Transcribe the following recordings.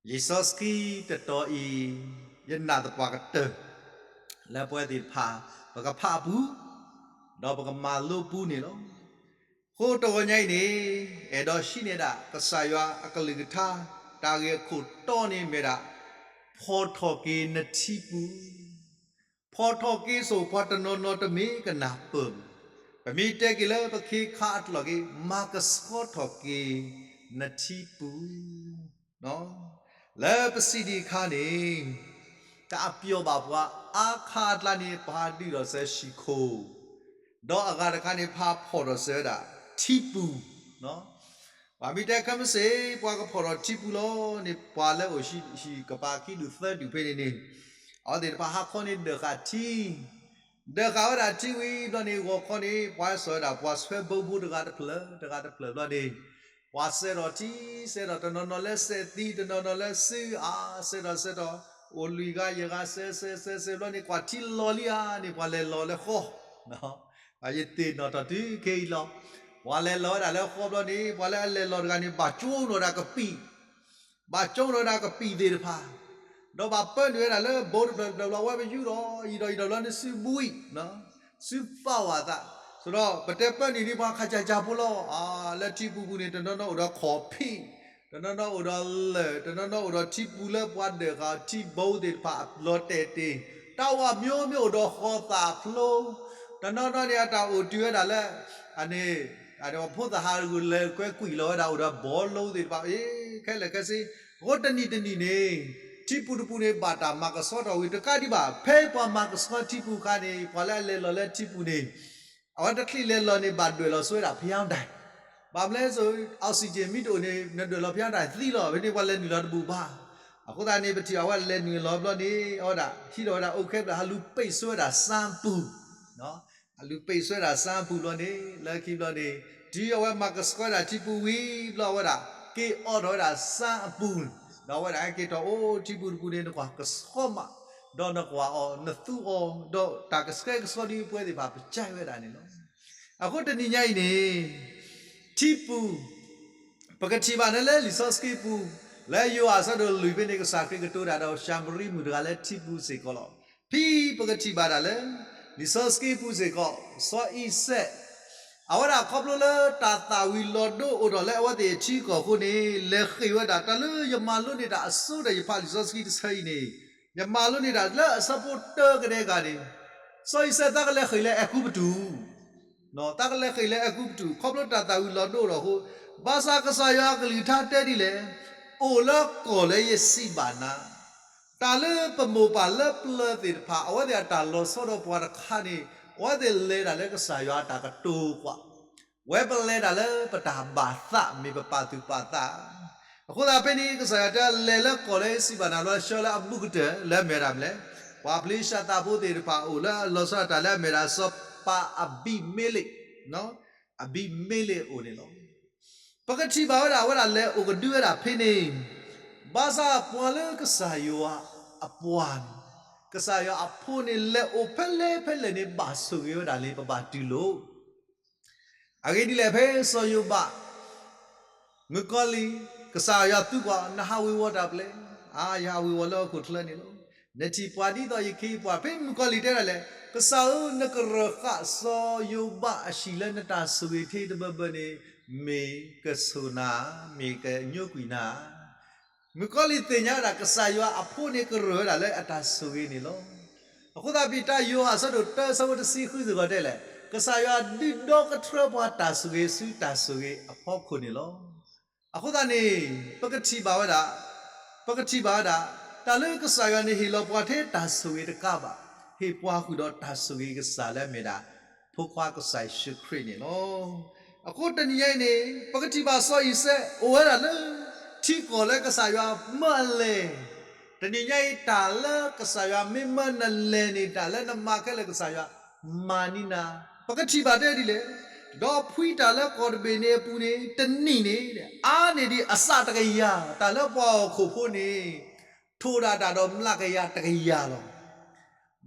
လံာ်စီဆှံတတီၤအံၤ ယနာ်သပှၢ်ကတၢၢ် လၢပဝဲသ့ၣ်တဖၣ် ပကဖးအပူၤ ဒီးပကမၤလိပူၤန့ၣ်လီၤ. အဃိတဂီၤညါအံၤန့ၣ် အဲၣ်ဒိးဟံးန့ၢ်ဒၣ် ကစၢ်ယွၤအကလုၢ်ကထါ တၢ်ဂ့ၢ်အခိၣ်တီန့ၣ်မ့ၢ်ဒၣ် ဖီၣ်ထီၣ်က့ၤနထံပူၤ ဖီၣ်ထီၣ်က့ၤဆိပှၤတနီၤနီၤတမ့ၢ်ကနၢ်ပၢၢ်ဘၣ်. ပမ့ၢ်တဲက့ၤလၢပခ့ခါအကျိၤက့ၤ မၤကဆှီထီၣ်က့ၤနထံပူၤ. လၢပစံးဒံးအခါန့ၣ် တၢ်အပျီၢ်ဘၣ်ပှၤအါခါအကျါန့ၣ် ပှၤဒုးထီၣ်စၢၤဟံၣ်ခိၣ်, ဒီးအဂၤတခါန့ၣ် ပှၤဖီၣ်ထီၣ်စၢၤဝဲဒၣ် ထံပူၤ ပှၤမ့ၢ်တဲခဲမုၢ်ဆ့ၣ် ပှၤကဖီၣ်ထီၣ်ထံပူၤလီၤန့ၣ် ပှၤလၢအိၣ်ဟံၣ်ကပၤခံဒူၣ်သၢဒူၣ်ဖဲန့ၣ်န့ၣ် အဝဲသ့ၣ်တဖၣ်ဟးခီန့ၣ်ဒၢးဃာ်ထံ, ဒၢးဃာ်ဝဲဒၣ်ထံဝံၤဘျီန့ၣ် ဂီၤခီန့ၣ် ပှၤစီၤဝဲဒၣ် ပှၤဆွဲဘိဖိတဂၤတဖျၢၣ် တဂၤတဖျၢၣ်ဘျီန့ၣ် ပှၤစဲထီၣ်ထံ စဲထီၣ် တနီၤနီၤလၢစဲးသံ တနီၤနီၤလၢစုအါ စဲထီၣ်စဲထီၣ် အိၣ်လွံၢ်ဂၤယဲၢ်ဂၤ စဲးစဲးစဲးစဲးဘျီန့ၣ် ကွၢ်ထံလီၤလံဧါန့ၣ် ပှၤလဲၤလီၤလၢဃီ ယသ့ၣ်နီၣ်ထီၣ်တုၤခဲအံၤလီၤ. ပှၤလဲၤလီၤဝဲဒၣ်လၢဃီဘျီန့ၣ် ပှၤလၢအလဲၤလီၤတဂၤန့ၣ် ဘၣ်ကၠိနီၣ်ဝဲဒၣ်ကပံာ်, ဘၣ်ကၠိနီၣ်ဝဲဒၣ်ကပံာ်သ့ၣ်တဖၣ်, ဒီးဘၣ်ပၢနုာ်ဝဲဒၣ်လၢဘိတဖျၢၣ်တဖျၢၣ်ဘျီ အဝဲပယူၢ်ဒီး ယံၤဒီးယံၤဒီးဘျီန့ၣ် စုဘှံး စုပာ်ဝဲအသး, ဆိုတော့ ပတဲပၢနုာ်ဒံးပှၤခါကၢ်ကၢ်ဖိလီၤ. လၢထံပူၤပူၤန့ၣ် တနီၤနီၤအိၣ်ဒီးခီၣ်ဖံး, တနီၤနီၤအိၣ်ဒီးလၢၢ်, တနီၤနီၤအိၣ်ဒီးထံပူၤလၢပှၤဒၢးဃာ်ထံဘိသ့ၣ်တဖၣ်အလီၤတဲာ်တ့ၢ်, တၢ်ဝဲမျိုးမျိုးအိၣ်ဒီးဃီသၣ်ဖျိ, တနီၤနီၤန့ၣ် အတၢ်အိၣ်တုၤဝဲဒၣ်လၢ အန့ၣ် အဖိသၣ်ဟးဂူာ်လဲၤကွဲကွံာ်လီၤဝဲဒၣ် အိၣ်ဒီးဘီလိသ့ၣ်တဖၣ် အ့ ခဲလၢာ်ခဲဆ့, အဃိတနံၣ်တနံၣ်န့ၣ် ထံပူၤတပူၤန့ၣ် ဘၣ်တၢ်မၤကဆှီထီၣ်ဝံၤတကးဒံးဘၣ် ဖဲပှၤမၤကဆှီထံပူၤအခါန့ၣ် ပှၤလၢအလဲၤလီၤလၢထံပူၤန့ၣ် အဝဲတချုးလဲၤလီၤန့ၣ် ဘၣ်ဒွဲၣ်လီၤဆိဝဲဒၣ်ဖယါဒၣ်, ဘၣ်မနုၤလဲၣ် oxygen မ့ၢ်တအိၣ်န့ၣ် နဒွဲၣ်လီၤဖယါဒၣ်သံလီၤ. ဖဲန့ၣ် ပှၤလဲၤနုာ်လီၤတဘူးဘၣ်. အဃိသတးန့ၣ် ပထံၣ်ဘၣ်ဝဲလဲၤနုာ်လီၤဘျီန့ၣ် အဝဲဒၣ် ဟံးထီၣ်ဝဲဒၣ်အိၣ်ခဲဘျီ ဟးလူၤပိတ်ဆို့ဝဲဒၣ်စၣ်အပူၤ ဟးလူၤပိတ်ဆို့ဝဲဒၣ်စၣ်အပူၤဘျီန့ၣ် လၢခံဘျီန့ၣ် တုၤအဝဲမၤကဆှီဝဲဒၣ်ထံပူၤဝံၤဘျီ အဝဲဒၣ် က့ၤအိးထီၣ်ဝဲဒၣ်စၣ်အပူၤ, ဒီးအဝဲဒၣ်ဟဲက့ၤထီၣ်အိၣ်ထံပူၤတပူၤန့ၣ် နကွၢ်ကဆှီမး, ဒီးနကွၢ်အီၤ နသူအီၤ ဒီးတၢ်ကဆှဲကဆှီဒ်ပဝဲသ့ၣ်တဖၣ်ပကဲဝဲဒၣ်န့ၣ်လီၤ. အဃိတနံၤညါအံၤန့ၣ် ထံပူၤ ပကထံၣ်ဘၣ်န့ၣ်လၢလံာ်စီဆှံပူၤ လၢယိၤဟၣ်အဆၢဒိၣ်လွံၢ်ဖဲန့ၣ် ကစၢ်ခရံာ်ကတိၤတၢ်ဒီးၡၤမရံမုၣ်တဂၤလၢထံပူၤစ့ၢ်ကီးလီၤ. ဖဲပကထံၣ်ဘၣ်တၢ်လၢ လံာ်စီဆှံပူၤစ့ၢ်ကီး စီၤအံၤစဲး အဝဲဒၣ်ခီဖျိလၢတၢ်သၣ်ဝံၤလီၤဒိအိၣ်ထီၣ်လၢအဝဲသ့ၣ်အထံအကီၢ်အဃိန့ၣ် လဲၤဃ့ၢ်ဝဲဒၣ် တၢ်လၢယမၤလိန့ၢ်တၢ်အဆိကတၢၢ် ယဖးလံာ်စီဆှံတဆၢအံၤန့ၣ် ယမၤလိန့ၢ်တၢ်လၢအဆၢဖိတၢကဒဲကးန့ၣ် စီၤအံၤစဲးသးကလဲၤဃ့ၢ်လၢအဲၤကူပတူး သးကလဲၤဃ့ၢ်လၢအဲၤကူပတူး ခီဖျိတၢ်သၣ်ဝံၤလီၤဒိအိၣ်ထီၣ်အဃိ ဘၣ်ဆၣ်ကစၢ်ယွၤအကလုၢ်ကထါတဲဒ်လဲၣ်, အိၣ်လၢကီၢ်လၢယစံးဘၣ်နၤ, တၢ်လၢပမိၢ်ပၢ်လၢပျၢၤသ့ၣ်တဖၣ် အဝဲသ့ၣ်အတၢ်လီၤဆီဒီးပှၤတခါန့ၣ် အဝဲသ့ၣ်လဲၤဒၣ်လၢကစၢ်ယွၤအတၢ်ကတိၤကွၢ်, ဝဲပလဲၤဒၣ်လၢပတၢ်ဘၣ်သး မ့ၢ်ပပာ်သူၣ်ပာ်သး အဃိသတးဖဲန့ၣ် ကစၢ်ယွၤတဲလဲၤလၢကီၢ်လၢယစံးဘၣ်နၤလီၤ ဆှၢလၢအဘူးကတၢၢ် လၢအမ့ၢ်ဝဲဒၣ်မနုၤလဲၣ်, ပှၤဖလ့ၡသးဖိသ့ၣ်တဖၣ်အိၣ်လၢအလီၤဆီဒၣ်တၢ်လၢအမ့ၢ်ဒၣ်စီၤပၤအဘံၤမ့လ့း, အဘံၤမ့လ့းအအိၣ်န့ၣ်လီၤ. ပကထံၣ်ဘၣ်ဝဲဒၣ် အဝဲဒၣ်လဲၤအိၣ်ကဒုဝဲဒၣ်ဖဲန့ၣ်, ဘၣ်ဆၣ်ပှၤလၢကစၢ်ယွၤအပှၤန့ၣ်, ကစၢ်ယွၤအဖိန့ၣ် လဲၤအိၣ်ဖဲလဲၣ်ဖဲလဲၣ်န့ၣ် ဘၣ်ဆိၣ်ဂ့ၤဝဲဒၣ်လံ ပဘၣ်တူၢ်လိာ် အဂ့ၢ်ဒ်လဲၣ် ဖဲစီၤယိၤဘး မုၣ်ကီၤလံၢ် ကစၢ်ယွၤသံကွၢ် နဟးဝ့ၤဝီၤတၢ်ဖဲလဲၣ်, အါ ယဟးဝ့ၤဝီၤလၢဟီၣ်ခိၣ်ချၢန့ၣ်လီၤ. နထံၣ်ပှၤဒ်သိးယခ့ယပှၤ ဖဲမုၣ်ကီၤလံၢ်တဲဒၣ်လဲာ် ကစၢ်ဧၢ နကရၢၢ်ဃာ်စီၤယိၤဘးအဟံၣ်လၢနတၢ်ဆိၣ်ဂ့ၤထဲတဘၢဘၢန့ၣ် မ့ၢ်ကဆိၣ်နၤ, မ့ၢ်ကညိကွံာ်နၤ မုၣ်ကီၤလံၢ်သ့ၣ်ညါဝဲဒၣ် ကစၢ်ယွၤအဖိန့ၣ်ကရၢၢ်ဝဲဒၣ်လၢအတၢ်ဆိၣ်ဂ့ၤန့ၣ်လီၤ. အဃိသတး ပတၢယိၤဟၣ်အဆၢဒိၣ်တၢ အဆၢဖိတဆံဃုစ့ၢ်ကီးတဲလဲၣ်, ကစၢ်ယွၤဒုးဒီကထြၢပှၤတၢ်ဆိၣ်ဂ့ၤဆူတၢ်ဆိၣ်ဂ့ၤအဖီခိၣ်န့ၣ်လီၤ. အဃိသတးန့ၣ် ပကထံၣ်ဘၣ်ဝဲဒၣ်, ပကထံၣ်ဘၣ်ဝဲဒၣ် တၢ်လၢကစၢ်ယွၤန့ၣ်ဟ့ၣ်လီၤပှၤထဲတၢ်ဆိၣ်ဂ့ၤတကးဘၣ်, ဟ့ၣ်ပှၤဃုာ်ဒီးတၢ်ဆိၣ်ဂ့ၤကစၢ်လၢအမ့ၢ်ဒၣ် ဖိခွါကစၢ်ယ့ၣ်ၡူးခရံာ်န့ၣ်လီၤ. အဃိတနံၤညါအံၤန့ၣ် ပကထံၣ်ဘၣ်စီၤအံၤစဲး အိၣ်ဝဲဒၣ်လၢ ထံကီၢ်လၢကစၢ်ယွၤမၢအလဲၤ, တနံၤညါအံၤ တၢ်လၢကစၢ်ယွၤမ့ၢ်မၢနလဲၤန့ၣ် တၢ်လၢနမၤခဲလၢာ်ကစၢ်ယွၤမၤန့ၢ်နၤ, ပကထံၣ်ဘၣ်တဲဒ်လဲၣ်, ဒီးဖှံတၢ်လၢကီၢ်တဘ့ၣ်န့ၣ်အပူၤန့ၣ် တနံၣ်န့ၣ် အါန့ၢ်ဒံးအစးတကယၤ, တၢ်လၢပှၤဟီၣ်ခိၣ်ဖိန့ၣ် ထိၣ်ဒၣ်တၢ်ဒီးမျးကယၤတကယၤလီၤ.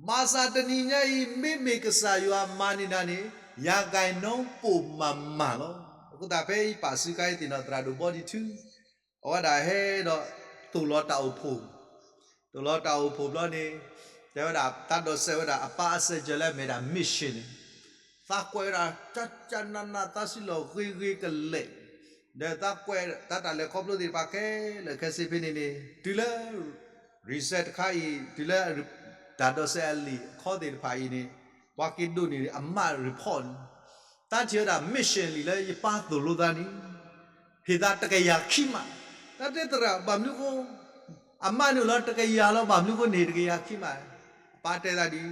ဘၣ်ဆၣ်တနံၤညါအံၤ မ့မ့ၢ်ကစၢ်ယွၤမၤန့ၢ်နၤန့ၣ် ယၤကၤနီပိာ်မးမးလီၤ. အဃိသတးဖဲယပာ်စုကါအံၤသ့ၣ်နီၣ်သရၣ်ဒိၣ်ဘီဒံထူ အဝဲဒၣ်ဟဲဒီး သိၣ်လီၤတၢ်အိၣ်ဖှိၣ်, သိၣ်လီၤတၢ်အိၣ်ဖှိၣ်ဘျီန့ၣ်, တဲဝဲဒၣ် တၢ်ဒိးစဲးဝဲဒၣ်အပၢ်အစဲးကၢလဲၣ် မ့ၢ်ဒၣ် mission န့ၣ်, သးကွဲးဝဲဒၣ် ကကနန သးစံၣ်လီၤဂ့ၤဂ့ၤကလဲာ်, ဒီးသးကွဲးတၢ်တၢ်လဲၤခီဖျိသ့ၣ်တဖၣ်ခဲလၢာ်ခဲဆ့ဖဲန့ၣ်န့ၣ် တုၤလၢ reset တခါအံၤ တုၤလၢ တၢ်ဒိးစဲးအလံာ်အခီသ့ၣ်တဖၣ်အံၤန့ၣ်, ပှၤက့ၤဒိးန့ၢ်အမး report န့ၣ်, တၢ်ထံၣ်ဝဲဒၣ် mission လံာ်လၢယပၢ်သိၣ်လိသးန့ၣ် ဟ့ၣ်သးတကယၤခံမး, တၢ်တဲသရၣ် ဘၣ်မနုၤဃိ အမးန့ၣ်အိၣ်လၢတကယၤလီၤ ဘၣ်မနုၤဃိန့ၣ်တကယၤခံမး, အပၢ်တဲသးဒ်,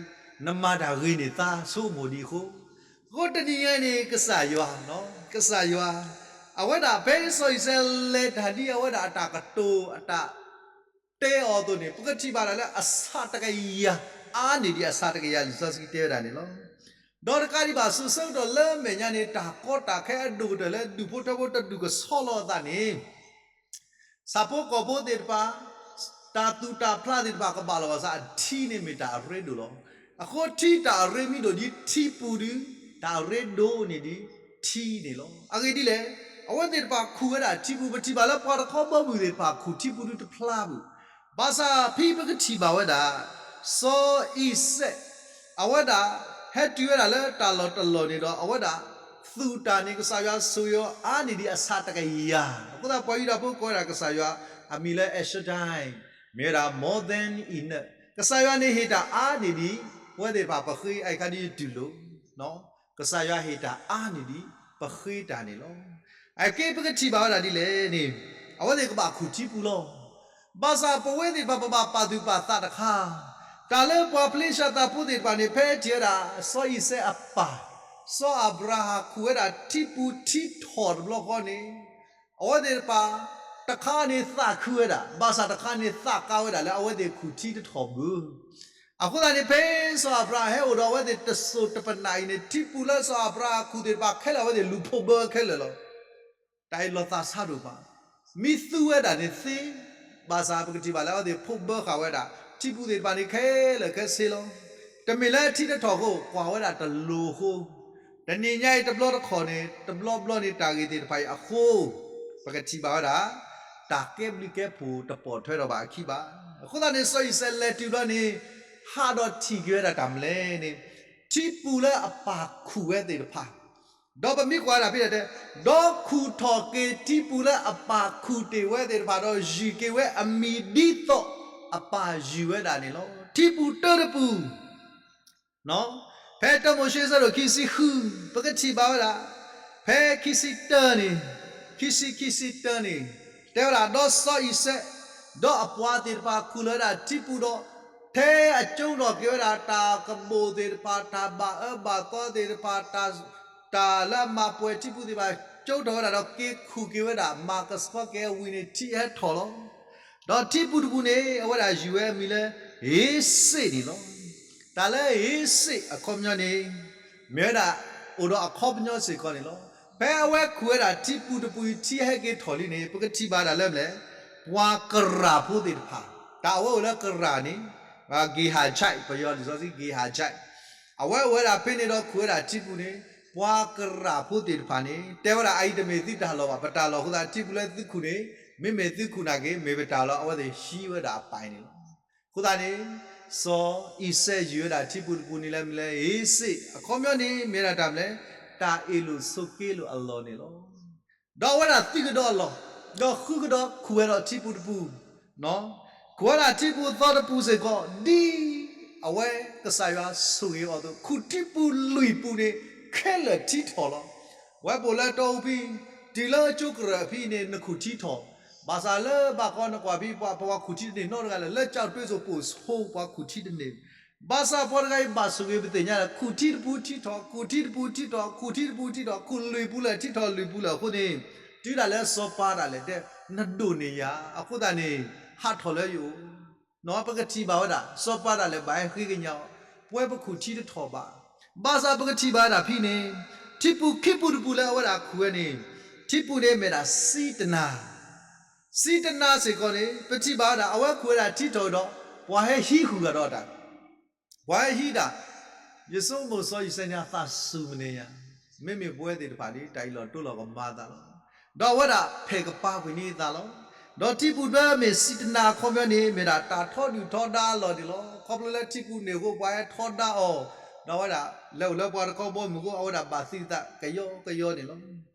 နမၤတၢ်ဂ့ၤန့ၣ် သးဆိကမိၣ်ဒံးအဃိ, အဃိတနံၤညါန့ၣ် ကစၢ်ယွၤ, ကစၢ်ယွၤ, အဝဲဒၣ်ဖဲစီၤအံၤစဲးလဲၤတၢ်ဒ်အဝဲဒၣ်အတၢ်ကတိၤအတၢ် တဲအီၤအသိးန့ၣ် ပကထံၣ်ဘၣ်ဒၣ်လၢအဆၣ်တကယၤအါန့ၢ်ဒံးအဆၣ်တကယၤလံာ်စီဆှံတဲဝဲဒၣ်န့ၣ်လီၤ. ဒီးတကးဒံးဘၣ် စိၤဆၢကတီၢ်လၢမဲာ်ညါန့ၣ် တၢ်ကီတၢ်ခဲအဒိၣ်ကတၢၢ်လၢဒူၣ်ဖိထၢဖိတဒူၣ်ကဆီလီၤအသးန့ၣ် ဆၣ်ဖိကီၢ်ဖိသ့ၣ်တဖၣ်, တၢ်သူၣ်တၢ်ဖျးသ့ၣ်တဖၣ်ကဘၣ်လီၤဘၣ်ဆၣ် အထံန့ၣ်မ့ၢ်တၢ်အရ့ဒိၣ်လီၤ. အဃိထံတၢ်အရ့မ့ၢ်ဒိၣ်ဒ်ထံပူၤဒီး တၢ်အရ့ဒိၣ်န့ၢ်ဒံးထံန့ၣ်လီၤ. အဂ့ၢ်ဒ်လဲၣ်, အဝဲသ့ၣ်တဖၣ်ခူၣ်ဝဲဒၣ်ထံပူၤ ပထံၣ်ဘၣ်လၢပှၤတခီဘီမုၢ်သ့ၣ်တဖၣ်ခူၣ်ထံပူၤဒုတဖျါပူၤ, ဘၣ်ဆၣ်ဖဲပကထံၣ်ဘၣ်ဝဲဒၣ် စီၤအံၤစဲး အဝဲဒၣ် ဟဲတုၤဝဲဒၣ်လၢတၢ်လီၢ်တလီၢ်န့ၣ်ဒီး အဝဲဒၣ် သူၣ်တၢ်န့ၣ် ကစၢ်ယွၤဆိၣ်ဂ့ၤအီၤအါန့ၢ်ဒံးအဆၣ်တကယၤ, အဃိသတးပှၤယူဒၤဖိကိးဝဲဒၣ်ကစၢ်ယွၤ အမံၤလၢ El Shaddai, မ့ၢ်ဝဲဒၣ် more than enough, ကစၢ်ယွၤန့ၣ်ဟ့ၣ်တၢ်အါန့ၢ်ဒံး ပဝဲသ့ၣ်တဖၣ်ပဃ့အံၤခါဒ်ယတုၤလိာ် ကစၢ်ယွၤဟ့ၣ်တၢ်အါန့ၢ်ဒံး ပဃ့တၢ်န့ၣ်လီၤ. အက့ပကထံၣ်ဘၣ်ဝဲဒၣ်ဒ်လဲၣ်န့ၣ်, အဝဲသ့ၣ်ကဘၣ်ခူၣ်ထံပူၤလီၤ. ဘၣ်ဆၣ်ပဝဲသ့ၣ်တဖၣ်ပဘၣ်ပာ်သူၣ်ပာ်သးတခါ, တၢ်လၢပှၤဖလ့ၡၤသးဖိသ့ၣ်တဖၣ်န့ၣ် ဖဲထံၣ်ဝဲဒၣ် စီၤအံၤစဲးအပၢ် စီၤအၤဘြၤဟၣ်ခူၣ်ဝဲဒၣ်ထံပူၤထံထီၣ်တဘျီဃီန့ၣ်, အဝဲသ့ၣ်တဖၣ် တခါန့ၣ်သးခုဝဲဒၣ်, ဘၣ်ဆၣ်တခါန့ၣ်သးကါဝဲဒၣ်လၢအဝဲသ့ၣ်ခူၣ်ထံတထီၣ်ဘၣ်. အဃိသတးန့ၣ် ဖဲစီၤအၤဘြၤဟၣ်ဟဲအိၣ်ဒီးအဝဲသ့ၣ်တစိၤတပနၢ်အံၤန့ၣ် ထံပူၤလၢစီၤအၤဘြၤဟၣ်ခူၣ်သ့ၣ်တဖၣ်ခဲလၢာ် အဝဲသ့ၣ်လူၤဖီၣ်ဘၢခဲလၢာ်လီၤ. တၢ်အံၤလီၤသးဆါဒိၣ်မး, မ့ၢ်သူဝဲဒၣ်န့ၣ်သ့, ဘၣ်ဆၣ်ပကထံၣ်ဘၣ်လၢအဝဲသ့ၣ်ဖီၣ်ဘၢဃာ်ဝဲဒၣ် ထံပူၤသ့ၣ်တဖၣ်န့ၣ်ခဲလၢာ်ခဲဆ့လီၤ. တမ့ၢ်လၢထံတထီၣ်အဃိ ကွၢ်ဝဲဒၣ်တလိၤအဃိ, တနံၤညါအံၤတဘျီတခီၣ်န့ၣ် တဘျီဘျီန့ၣ် တၢ်ဂ့ၢ်သ့ၣ်တဖၣ်အံၤအဃိ, ပကထံၣ်ဘၣ်ဝဲဒၣ် တၢ်ကဲဘျုးကဲဖှိၣ်တပိာ်ထွဲဒီးဘၣ်အခံဘၣ်. အဃိသတးန့ၣ် စီၤအံၤစဲးလဲၤတုၤဘျီန့ၣ် ဟးဒီးထံၣ်က့ၤဝဲဒၣ်တၢ်မနုၤလဲၣ်န့ၣ်, ထံပူၤလၢအပၢ်ခူၣ်ဝဲသ့ၣ်တဖၣ် ဒီးပမ့ၢ်ကွၢ်ဒၣ်ဖဲတဲ, ဒီးခူၣ်ထီၣ်က့ၤထံပူၤလၢအပၢ်ခူၣ်တ့ၢ်ဝဲသ့ၣ်တဖၣ်ဒီး ယုၢ်က့ၤဝဲအမံၤဒ်သိးအပၢ်ယုၢ်ဝဲဒၣ်န့ၣ်လီၤ. ထံပူၤတၢတပူၤ, ဖဲတၢမိၤၡ့ဆၢဒိၣ်ခံဆံဃု, ပကထံၣ်ဘၣ်ဝဲဒၣ်, ဖဲခံဆံတၢန့ၣ်, ခံဆံခံဆံတၢန့ၣ်, တဲဝဲဒၣ် ဒီးစီၤအံၤစဲး, ဒီးအပှၤသ့ၣ်တဖၣ်ခူၣ်လီၤဝဲဒၣ်ထံပူၤဒီး, ထဲအကၠိထီၣ်က့ၤဝဲဒၣ်တၢ်ကဘီၣ်သ့ၣ်တဖၣ်, တၢ်ဘၣ်အၢဘၣ်သီသ့ၣ်တဖၣ်, တၢ် တၢ်လၢအမၤပှဲၤထံပူၤသ့ၣ်တဖၣ် ကၠိထီၣ်ဝဲဒၣ်ဒီးက့ၤခူၣ်က့ၤဝဲဒၣ် မၤကဆှီက့ၤအဝံၤန့ၣ် ထံဟဲထီၣ်လီၤ. ဒီးထံပူၤတပူၤန့ၣ် အဝဲဒၣ်ယုၢ်ဝဲအမံၤလၢ ဧ့စ့ၣ်န့ၣ်လီၤ. တၢ်လၢဧ့စ့ၣ်အခီပညီန့ၣ် မ့ၢ်ဝဲဒၣ် အိၣ်ဒီးအခီပညီစ့ၢ်ကီးန့ၣ်လီၤ. ဖဲအဝဲခူၣ်ဝဲဒၣ်ထံပူၤတပူၤအံၤ ထံဟဲက့ၤထီၣ်လံန့ၣ် ပကထံၣ်ဘၣ်ဒၣ်လၢမနုၤလဲၣ်, ပှၤကရၢ်ဖိသ့ၣ်တဖၣ်, တၢ်အဝဲအိၣ်လၢကရၢ်န့ၣ် ဂ့ၤဟၣ်ဆဲး, ပယီၤလံာ်စီဆှံ ဂ့ၤဟၣ်ဆဲး, အဝဲအိၣ်ဝဲဒၣ်ဖဲန့ၣ်ဒီးခူၣ်ဝဲဒၣ်ထံပူၤန့ၣ် ပှၤကရၢ်ဖိသ့ၣ်တဖၣ်န့ၣ် တဲဝဲဒၣ် အအံၤတမ့ၢ်သုတၢ်လီၢ်ဘၣ်, ပတၢ်လီၢ်အဃိသတး ထံပူၤလၢသုခူၣ်န့ၣ် မ့မ့ၢ်သုခူၣ်နာ်က့ မ့ၢ်ပတၢ်လီၢ် အဝဲသ့ၣ်ဟံးဝဲဒၣ်အပၢ်န့ၣ်လီၤ. အဃိသတးန့ၣ် စီၤအံၤစဲးယုၢ်ဝဲဒၣ်ထံပူၤတပူၤန့ၣ်လၢမနုၤလဲၣ်, ဧ့စ့ၣ်, အခီပညီန့ၣ် မ့ၢ်ဝဲဒၣ်တၢ်မနုၤလဲၣ်, တၢ်အ့ၣ်လိာ်ဆိးက့လိာ်အလီၢ်န့ၣ်လီၤ. ဒီးအဝဲဒၣ်သုးကဒီးအလီၢ်, ဒီးဃုကဒီးခူၣ်ဝဲဒီးထံပူၤတပူၤ, ခူၣ်ဝဲဒၣ်ထံပူၤသီတပူၤစ့ၢ်ကီး ဒ်အဝဲကစၢ်ယွၤဆိၣ်ဂ့ၤအီၤအသိး ခူၣ်ထံပူၤလွံၢ်ပူၤန့ၣ် ခဲလၢာ်ထံထီၣ်လီၤ. ဝဲပအိၣ်လၢတီအူဖဲ တုၤလၢကၠိကရၢၢ်ဖဲန့ၣ် နခူၣ်ထံထီၣ်, ဘၣ်ဆၣ်လၢဘၣ်ကီနကွၢ်ဖဲ ပှၤ ပှၤခူၣ်ထံတန့ၢ်နီတဂၤလၢၤ, လၢကၠီၣ်တွ့စိၣ်ပိၣ်ဆိ ပှၤခူၣ်ထံတန့ၢ် ဘၣ်ဆၣ်ပှၤတဂၤအံၤဘၣ်ဆိၣ်ဂ့ၤပသ့ၣ်ညါလၢ ခူၣ်ထံတပူၤထံထီၣ်, ခူၣ်ထံတပူၤထံထီၣ်, ခူၣ်ထံတပူၤထံထီၣ်, ခူၣ်လွံၢ်ပူၤလၢာ်ထံထီၣ်လွံၢ်ပူၤလၢာ်အဃိန့ၣ်, တုၤဒၣ်လဲာ်စီၤပၤဒၣ်လဲာ်တဲ နဒိၣ်န့ၢ်ယၤ, အဃိသတးန့ၣ် ဟးထီၣ်လၢယအိၣ်, ပကထံၣ်ဘၣ်ဝဲဒၣ် စီၤပၤဒၣ်လဲာ်ဘၣ်ဟဲဃ့ကညးအီၤ, ပဝဲပခူၣ်ထံတထီၣ်ဘၣ်. ဘၣ်ဆၣ်ပကထံၣ်ဘၣ်ဝဲဒၣ်ဖဲန့ၣ်, ထံပူၤခံပူၤတပူၤလၢအဝဲဒၣ်ခူၣ်ဝဲန့ၣ်, ထံပူၤန့ၣ်မ့ၢ်ဒၣ်စံတနၤ စံတနၤစ့ၢ်ကီးန့ၣ် ပထံၣ်ဘၣ်ဝဲဒၣ် အဝဲခူၣ်ဝဲဒၣ်ထံထီၣ်ဒီး ပှၤဟဲဟံးဃုာ်ဂၤဒီးတၢ်, ပှၤဟဲဟံးတၢ်, ယဆိကမိၣ်စီၤအံၤစဲးန့ၣ် အသးစူၤမနုၤညါ, မ့မ့ၢ်ပဝဲသ့ၣ်တဖၣ်ဒီး တၢ်အံၤလီၤတိၢ်လီၤကမၣ်အသးလီၤ. ဒီးအဝဲဒၣ်ဖဲးကပၤကွံာ်န့ၢ်အသးလီၤ. ဒီးထံပူၤတဖၣ်မ့ၢ်စံးတနၤအခီပညီန့ၣ် မ့ၢ်ဒၣ်တၢ်ထီဒုၣ်ထီဒါအလီၢ်န့ၣ်လီၤ. ခီဖျိလၢထံပူၤန့ၣ်အဃိ ပှၤဟဲထီဒါအီၤ, ဒီးအဝဲဒၣ်လဲၤအိၣ်လၢပှၤတခီဘီမုၢ်အဃိ အဝဲဒၣ်ဘၣ်သံသးကယီကယီန့ၣ်လီၤ.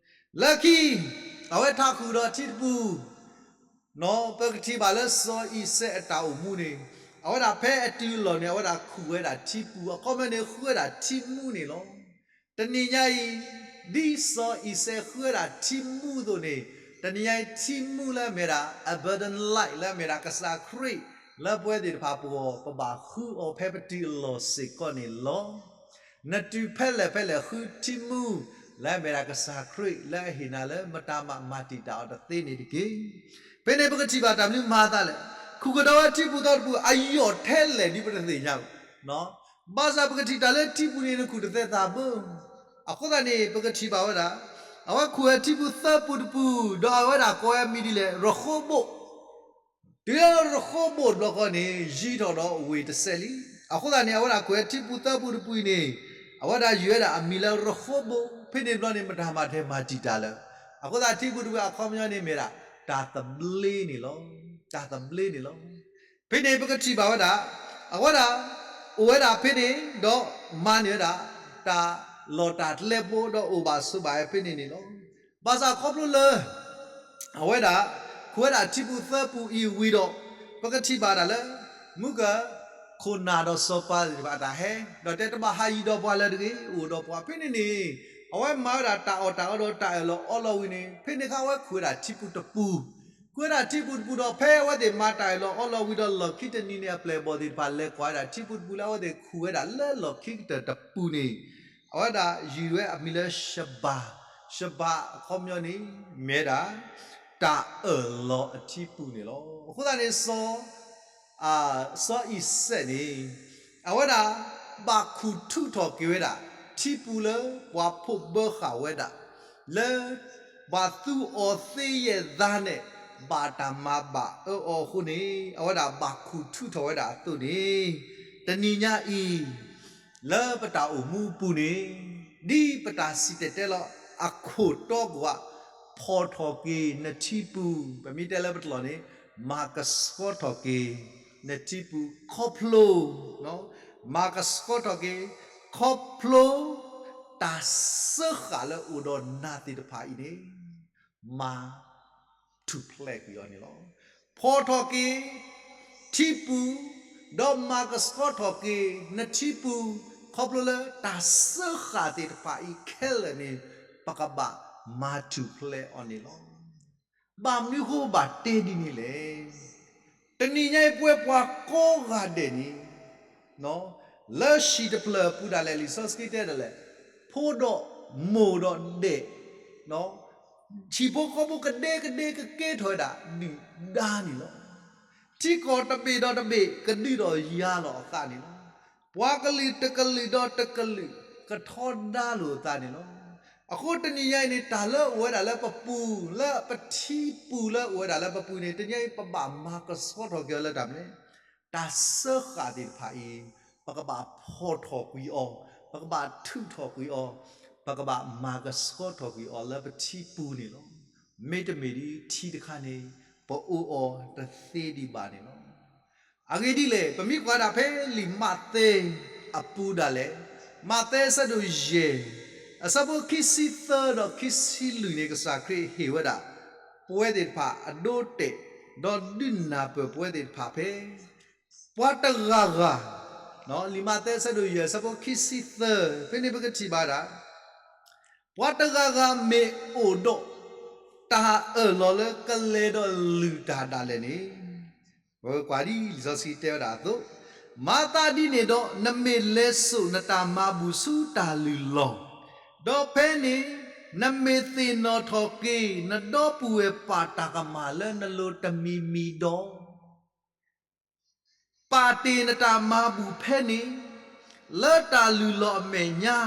လၢခံ အဝဲထးဃုာ်ဒီးထံတပူၤ ပကထံၣ်ဘၣ်လၢစီၤအံၤစဲးအတၢ်အိၣ်မူန့ၣ် အဝဲဒၣ်ဖဲအတုၤအလီၢ်န့ၣ် အဝဲဒၣ်ခူၣ်ဝဲဒၣ်ထံပူၤ အခီပညီန့ၣ် ဃုဝဲဒၣ်ထံမူန့ၣ်လီၤ. တနံၤညါအံၤ ဒ်စီၤအံၤစဲးဃုဝဲဒၣ်ထံမူအသိးန့ၣ် တနံၤညါအံၤ ထံမူလၢအမ့ၢ်ဒၣ် abundant life လၢအမ့ၢ်ဒၣ်ကစၢ်ခရံာ် လၢပဝဲသ့ၣ်တဖၣ်ပဂီၢ် ပဘၣ်ဃုအီၤဖဲပတုၤအလီၢ်စ့ၢ်ကီးန့ၣ်လီၤ. နတုၤဖဲလဲၣ်ဖဲလဲၣ်ဃုထံမူ လၢအမ့ၢ်ဒၣ်ကစၢ်ခရံာ် လၢအဟ့ၣ်နၤလၢမတၤမၤမၤတံာ်တာ်အီၤတသ့န့ၣ်တက့ၢ်. ဖဲန့ၣ်ပကထံၣ်ဘၣ်တၢ်မနုၤမၤအသးလဲၣ်. ခူၣ်ကဒီးဝဲထံပူၤသီတပူၤ အယီၢ်ထဲလဲၣ်ဒ်ပတသ့ၣ်ညါဘၣ်. ဘၣ်ဆၣ်ပကထံၣ်တၢ်လၢထံပူၤန့ၣ် နခူၣ်တသဲသးဘၣ်. အဃိသတးန့ၣ် ပကထံၣ်ဘၣ်ဝဲဒၣ် အဝဲခူၣ်ဝဲထံပူၤသၢပူၤတပူၤ ဒီးအဝဲဒၣ်ကိးဝဲမံၤဒ်လဲၣ် ရဃိဘိၣ် တုၤလၢရဃိဘိၣ်တဘျီဃီန့ၣ် ယံၤထီၣ်ဒီးဝ့ၢ်တစဲးလံ. အဃိသတးန့ၣ် အဝဲဒၣ်ကွဲးထံပူၤသၢပူၤတပူၤအံၤန့ၣ် အဝဲဒၣ်ယုၢ်ဝဲဒၣ်အမံၤလၢရဃိဘိၣ်. ဖဲန့ၣ်တဘျီန့ၣ် မတၤမၤထဲမၤတံာ်တာ်လၢၤ. အဃိသတးထံပူၤတပူၤအခီပညီန့ၣ်မ့ၢ်ဒၣ် တၢ်သဘျ့န့ၣ်လီၤ. တၢ်သဘျ့န့ၣ်လီၤ. ဖဲန့ၣ်ပကထံၣ်ဘၣ်ဝဲဒၣ် အဝဲဒၣ် အိၣ်ဝဲဒၣ်ဖဲန့ၣ် ဒီးမၤန့ၢ်ဝဲဒၣ် တၢ်လီၢ်တၢ်ကျဲဖိ ဒီးအိၣ်ဘၣ်ဆိးဘၣ်ဝဲဖဲန့ၣ်န့ၣ်လီၤ. ဘၣ်ဆၣ်ခီဖျိလၢ အဝဲဒၣ် ခူၣ်ဝဲဒၣ်ထံပူၤသၢပူၤအံၤဝံၤဒီး ပကထံၣ်ဘၣ်ဒၣ်လၢ မုၢ်က ခိၣ်နၢ်ဒီးစီၤပၤသ့ၣ်တဖၣ်အတၢ်ဟဲ ဒီးတဲတဘၣ်ဟးယံၤဒီးပှၤလၢၤတဂ့ၤ အိၣ်ဒီးပှၤဖဲန့ၣ်န့ၣ် အဝဲမၤဝဲဒၣ်တၢ်အီၣ်တၢ်အီဒီးတၢ်အၢၣ်လီၤအီလီၤဝံၤန့ၣ် ဖဲန့ၣ်အခါအဝဲခူၣ်ဝဲဒၣ်ထံပူၤတပူၤ ခူၣ်ဝဲဒၣ်ထံပူၤတပူၤဒီး ဖဲအဝဲသ့ၣ်မၤတၢ်အၢၣ်လီၤအီလီၤဝံၤဒီး လီၢ်ခံတနံၤန့ၣ် အပျဲၢ်အဘီၣ်သ့ၣ်တဖၣ်လဲၤကွၢ်ဝဲဒၣ်ထံပူၤတပူၤလၢအဝဲသ့ၣ်ခူၣ်ဝဲဒၣ်လၢလီၢ်ခံကတၢၢ်တပူၤန့ၣ် အဝဲဒၣ်ယုၢ်ဝဲအမံၤလၢ ရှဘၤ, ရှဘၤအခီပညီန့ၣ် မ့ၢ်ဝဲဒၣ် တၢ်အၢၣ်လီၤအထံပူၤန့ၣ်လီၤ. အဃိသတးန့ၣ် စီၤ စီၤအံၤစဲးန့ၣ် အဝဲဒၣ် ဘၣ်ခူၣ်ထူးထီၣ်က့ၤဝဲဒၣ် ထံပူၤလၢပှၤဖှီၣ်ဘၢဃာ်ဝဲဒၣ် လၢ ဘၣ်သူအီၤသ့ယဲၢ်သးန့ၣ် ဘၣ်တၢ်မၤဘၣ်အၢအီၤအဃိန့ၣ် အဝဲဒၣ်ဘၣ်ခူၣ်ထူးထီၣ်ဝဲဒၣ်အသိးန့ၣ် တနံၤညါအံၤ လၢပတၢ်အိၣ်မူအပူၤန့ၣ် ဒ်ပတၢ်စံၣ်တဲၤတဲလီၤအခိၣ်တီကိးဂၤ ဖီၣ်ထီၣ်က့ၤနထံပူၤ, ပမ့ၢ်တဲလၢပတလီၢ်န့ၣ် မၤကဆှီထီၣ်က့ၤ နထံပူၤခီဖျိ, မၤကဆှီထီၣ်က့ၤ ခီဖျိ တၢ်စၢဃာ်လၢအိၣ်ဒီးနၤသ့ၣ်တဖၣ်အံၤန့ၣ် မၤ ထူၣ်ဖျဲးကွံာ်အီၤန့ၣ်လီၤ. ဖီၣ်ထီၣ်က့ၤ ထံပူၤ, ဒီးမၤကဆှီထီၣ်က့ၤ နထံပူၤ ခီဖျိလၢတၢ်စၢဃာ်သ့ၣ်တဖၣ်အံၤခဲလၢာ်န့ၣ် ပကဘၣ်မၤထူၣ်ဖျဲးအီၤန့ၣ်လီၤ. ဘၣ်မနုၤအဃိပဘၣ်တဲဒ်န့ၣ်လဲၣ်. တနံၤညါအံၤပဝဲပှၤကိးဂၤဒဲးန့ၣ် လၢဟံၣ်တဖျၢၣ်အပူၤဒၣ်လဲာ် လံာ်စီဆှံတဲဒၣ်လဲာ် ဖိဒီးမိၢ်ဒီးဒဲး ဟံၣ်ဖိဃီဖိကဒဲကဒဲကကဲထီၣ်ဝဲဒၣ်ဒုၣ်ဒါန့ၣ်လီၤ. ထံကီၢ်တဘ့ၣ်ဒီးတဘ့ၣ်ကဒုးဒီးယၤလီၤအသးန့ၣ်လီၤ. ပှၤကလုာ်တကလုာ်ဒီးတကလုာ် ကထီဒါလိာ်အသးန့ၣ်လီၤ. အဃိတနံၤညါအံၤန့ၣ် တၢ်လၢအိၣ်ဝဲဒၣ်လၢပပူၤ လၢပထံပူၤလၢအိၣ်ဝဲဒၣ်လၢပပူၤန့ၣ် တနံၤညါအံၤ ပဘၣ်မၤကဆှီထီၣ်က့ၤအီၤလၢတၢ်မနုၤလဲၣ်. တၢ်စၢဃာ်သ့ၣ်တဖၣ်အံၤ ပကဘၣ်ဖီၣ်ထီၣ်ကွံာ်အီၤ, ပကဘၣ်ထုးထီၣ်ကွံာ်အီၤ, ပကဘၣ်မၤကဆှီထီၣ်ကွံာ်အီၤလၢပထံပူၤန့ၣ်လီၤ. မ့တမ့ၢ်ဒ်ထံတခါန့ၣ် ပအိၣ်အီၤတသ့ဒံးဘၣ်န့ၣ်လီၤ. အဂ့ၢ်ဒ်လဲၣ်, ပမ့ၢ်ကွၢ်ဒၣ်ဖဲလံာ်မးသဲအပူၤဒၣ်လဲာ်, မးသဲအဆၢဒိၣ်ယဲၢ်, အဆၢဖိခံဆံသၢဒီးခံဆံလွံၢ်န့ၣ် ကစၢ်ခရံာ်ဟ့ၣ်ဝဲဒၣ် ပဝဲသ့ၣ်တဖၣ်အဒိအတဲာ်, ဒီးဒုးနၢ်ပၢၢ်ပဝဲသ့ၣ်တဖၣ်ဖဲ ပှၤတဂၤဂၤ, လံာ်မးသဲအဆၢဒိၣ်ယဲၢ် အဆၢဖိခံဆံသၢ, ဖဲန့ၣ်ပကထံၣ်ဘၣ်ဒၣ် ပှၤတဂၤဂၤမ့ၢ်အိၣ်ဒီး တၢ်အၢၣ်လီၤလၢကလဲၤဒီးလုၢ်တၢ်ဒၣ်လဲာ်န့ၣ်, ပကွၢ်ဒ်လံာ်စီဆှံတဲဝဲဒၣ်အသိး, မၤသးဒ်န့ၣ်ဒီး နမ့ၢ်လဲၤစိာ်နတၢ်မၤဘူၣ်ဆူတၢ်လုၢ်လီၢ်, ဒီးဖဲန့ၣ် နမ့ၢ်သ့ၣ်နီၣ်ထီၣ်က့ၤ နဒီပုၢ်ဝဲၢ်ပၢ်တၢ်ကမၣ်လၢနလိၤတမံၤမံၤဒီး ပာ်တ့ၢ်နတၢ်မၤဘူၣ်ဖဲန့ၣ် လၢတၢ်လုၢ်လီၢ်အမဲာ်ညါ,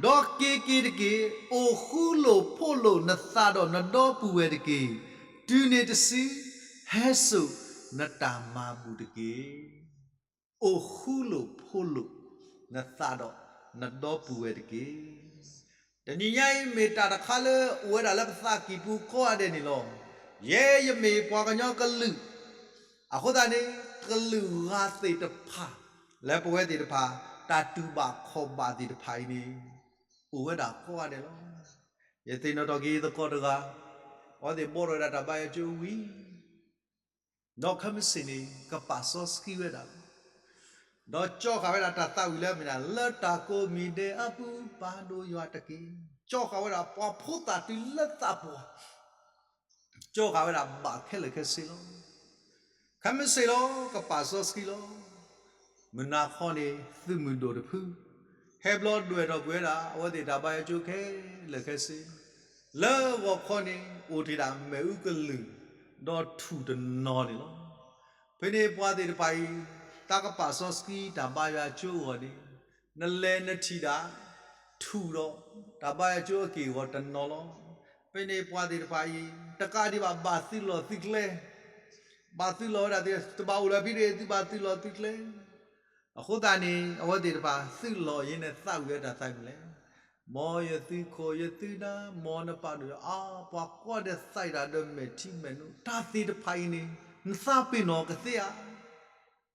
ဒီးက့ၤက့ၤတက့ၢ်, အိၣ်ဃူလိာ်ဖိးလိာ်နသးဒီးနဒီပုၢ်ဝဲၢ်တက့ၢ်. တုၤန့ၣ်တစု ဟဲစိာ်နတၢ်မၤဘူၣ်တက့ၢ်. အိၣ်ဃူလိာ်ဖိးလိာ်နသးဒီးနဒီပုၢ်ဝဲၢ်တက့ၢ်. တနံၤညါအံၤမ့ၢ်တၢ်တခါလၢအိၣ်ဝဲဒၣ်လၢပသးကံၢ်ပူၤကိးဂၤဒဲးန့ၣ်လီၤ. ယဲယမ့ၢ်ပှၤကညီကလုာ်, အဃိသတးန့ၣ် ကလုာ်ဂၤသ့ၣ်တဖၣ် လၢပဝဲသ့ၣ်တဖၣ် တၢ်တူၢ်ဘၣ်ခီၣ်ဘၣ်သ့ၣ်တဖၣ်အံၤန့ၣ် အိၣ်ဝဲဒၣ်ကိးဂၤဒဲးလီၤ. ယသ့ၣ်နီၣ်ထီၣ်က့ၤယသကိးတဂၤ, အဝဲသ့ၣ်ဘှီထီၣ်ဝဲဒၣ်တၢ်ဘါယွၤကၠိဝံၤ ဒီးခဲမုၢ်ဆ့ၣ်န့ၣ် ကပာ်စီဆှံဝဲဒၣ်လီၤ. ဒီးကၠီဃာ်ဝဲဒၣ်တၢ်သးဝံၣ်လၢအမ့ၢ်ဒၣ် လၢတၢ်ကိးမံၤဒဲးအပူၤ ပာ်ဒိၣ်ယွၤတက့ၢ်. ကၠီဃာ်ဝဲဒၣ်ပှၤဖိသၣ်တုၤလၢသးပှၢ်, ကၠီဃာ်ဝဲဒၣ်ဘၣ်ခဲလၢာ်ခဲဆ့လီၤ. ခဲမုၢ်ဆ့ၣ်လီၤ ကပာ်စီဆှံလီၤ. မုၢ်နၤခီန့ၣ် သုးမုၢ်ဒိၣ်တဖု ဟဲဘျီဒွဲၣ်ထီၣ်ကွံာ်ဝဲဒၣ် အဝဲသ့ၣ်တၢ်ဘါယွၤကၠိခဲလၢာ်ခဲဆ့, လၢဂီၤခီန့ၣ် အိၣ်တ့ၢ်ဒၣ်မ့ၣ်အူကလုာ် ဒီးထူၣ်တနီၤန့ၣ်လီၤ. ဖဲန့ၣ်ပှၤသ့ၣ်တဖၣ်အံၤ တၢ်ကပာ်စီဆှံတၢ်ဘါယွၤကၠိအဂီၢ်န့ၣ် နလဲၤနထံၣ်ဒၣ် ထူၣ်ဒီး တၢ်ဘါယွၤကၠိအက့ၢ်အဂီၤတနီၤလီၤ. ဖဲန့ၣ်ပှၤသ့ၣ်တဖၣ်အံၤ တကးဒံးဘၣ် ဘၣ်သုးလီၢ်သုးကျဲ, ဘၣ်သုးလီၢ်ဝဲဒၣ်သ့ၣ် တဘၣ်အိၣ်လၢၤဖဲန့ၣ် သုဘၣ်သုးလီၢ်သုးကျဲ အဃိသတးန့ၣ် အဝဲသ့ၣ်တဖၣ်သုးလီၢ်အံၤန့ၣ် သးဝံၣ်ဝဲတၢ်သးမုာ်လဲၣ်. မ်ယသုးခိၣ်ယသုးနၢ် မ်နပာ်ဒိၣ်ယွၤအါ ပှၤကိးဂၤဒဲးသးဝံၣ်တၢ်ဒီးမဲာ်ထံမဲာ်နိ တၢ်သ့ၣ်တဖၣ်အံၤန့ၣ် နသးပ့ၤနီၣ်ကသ့ဧါ.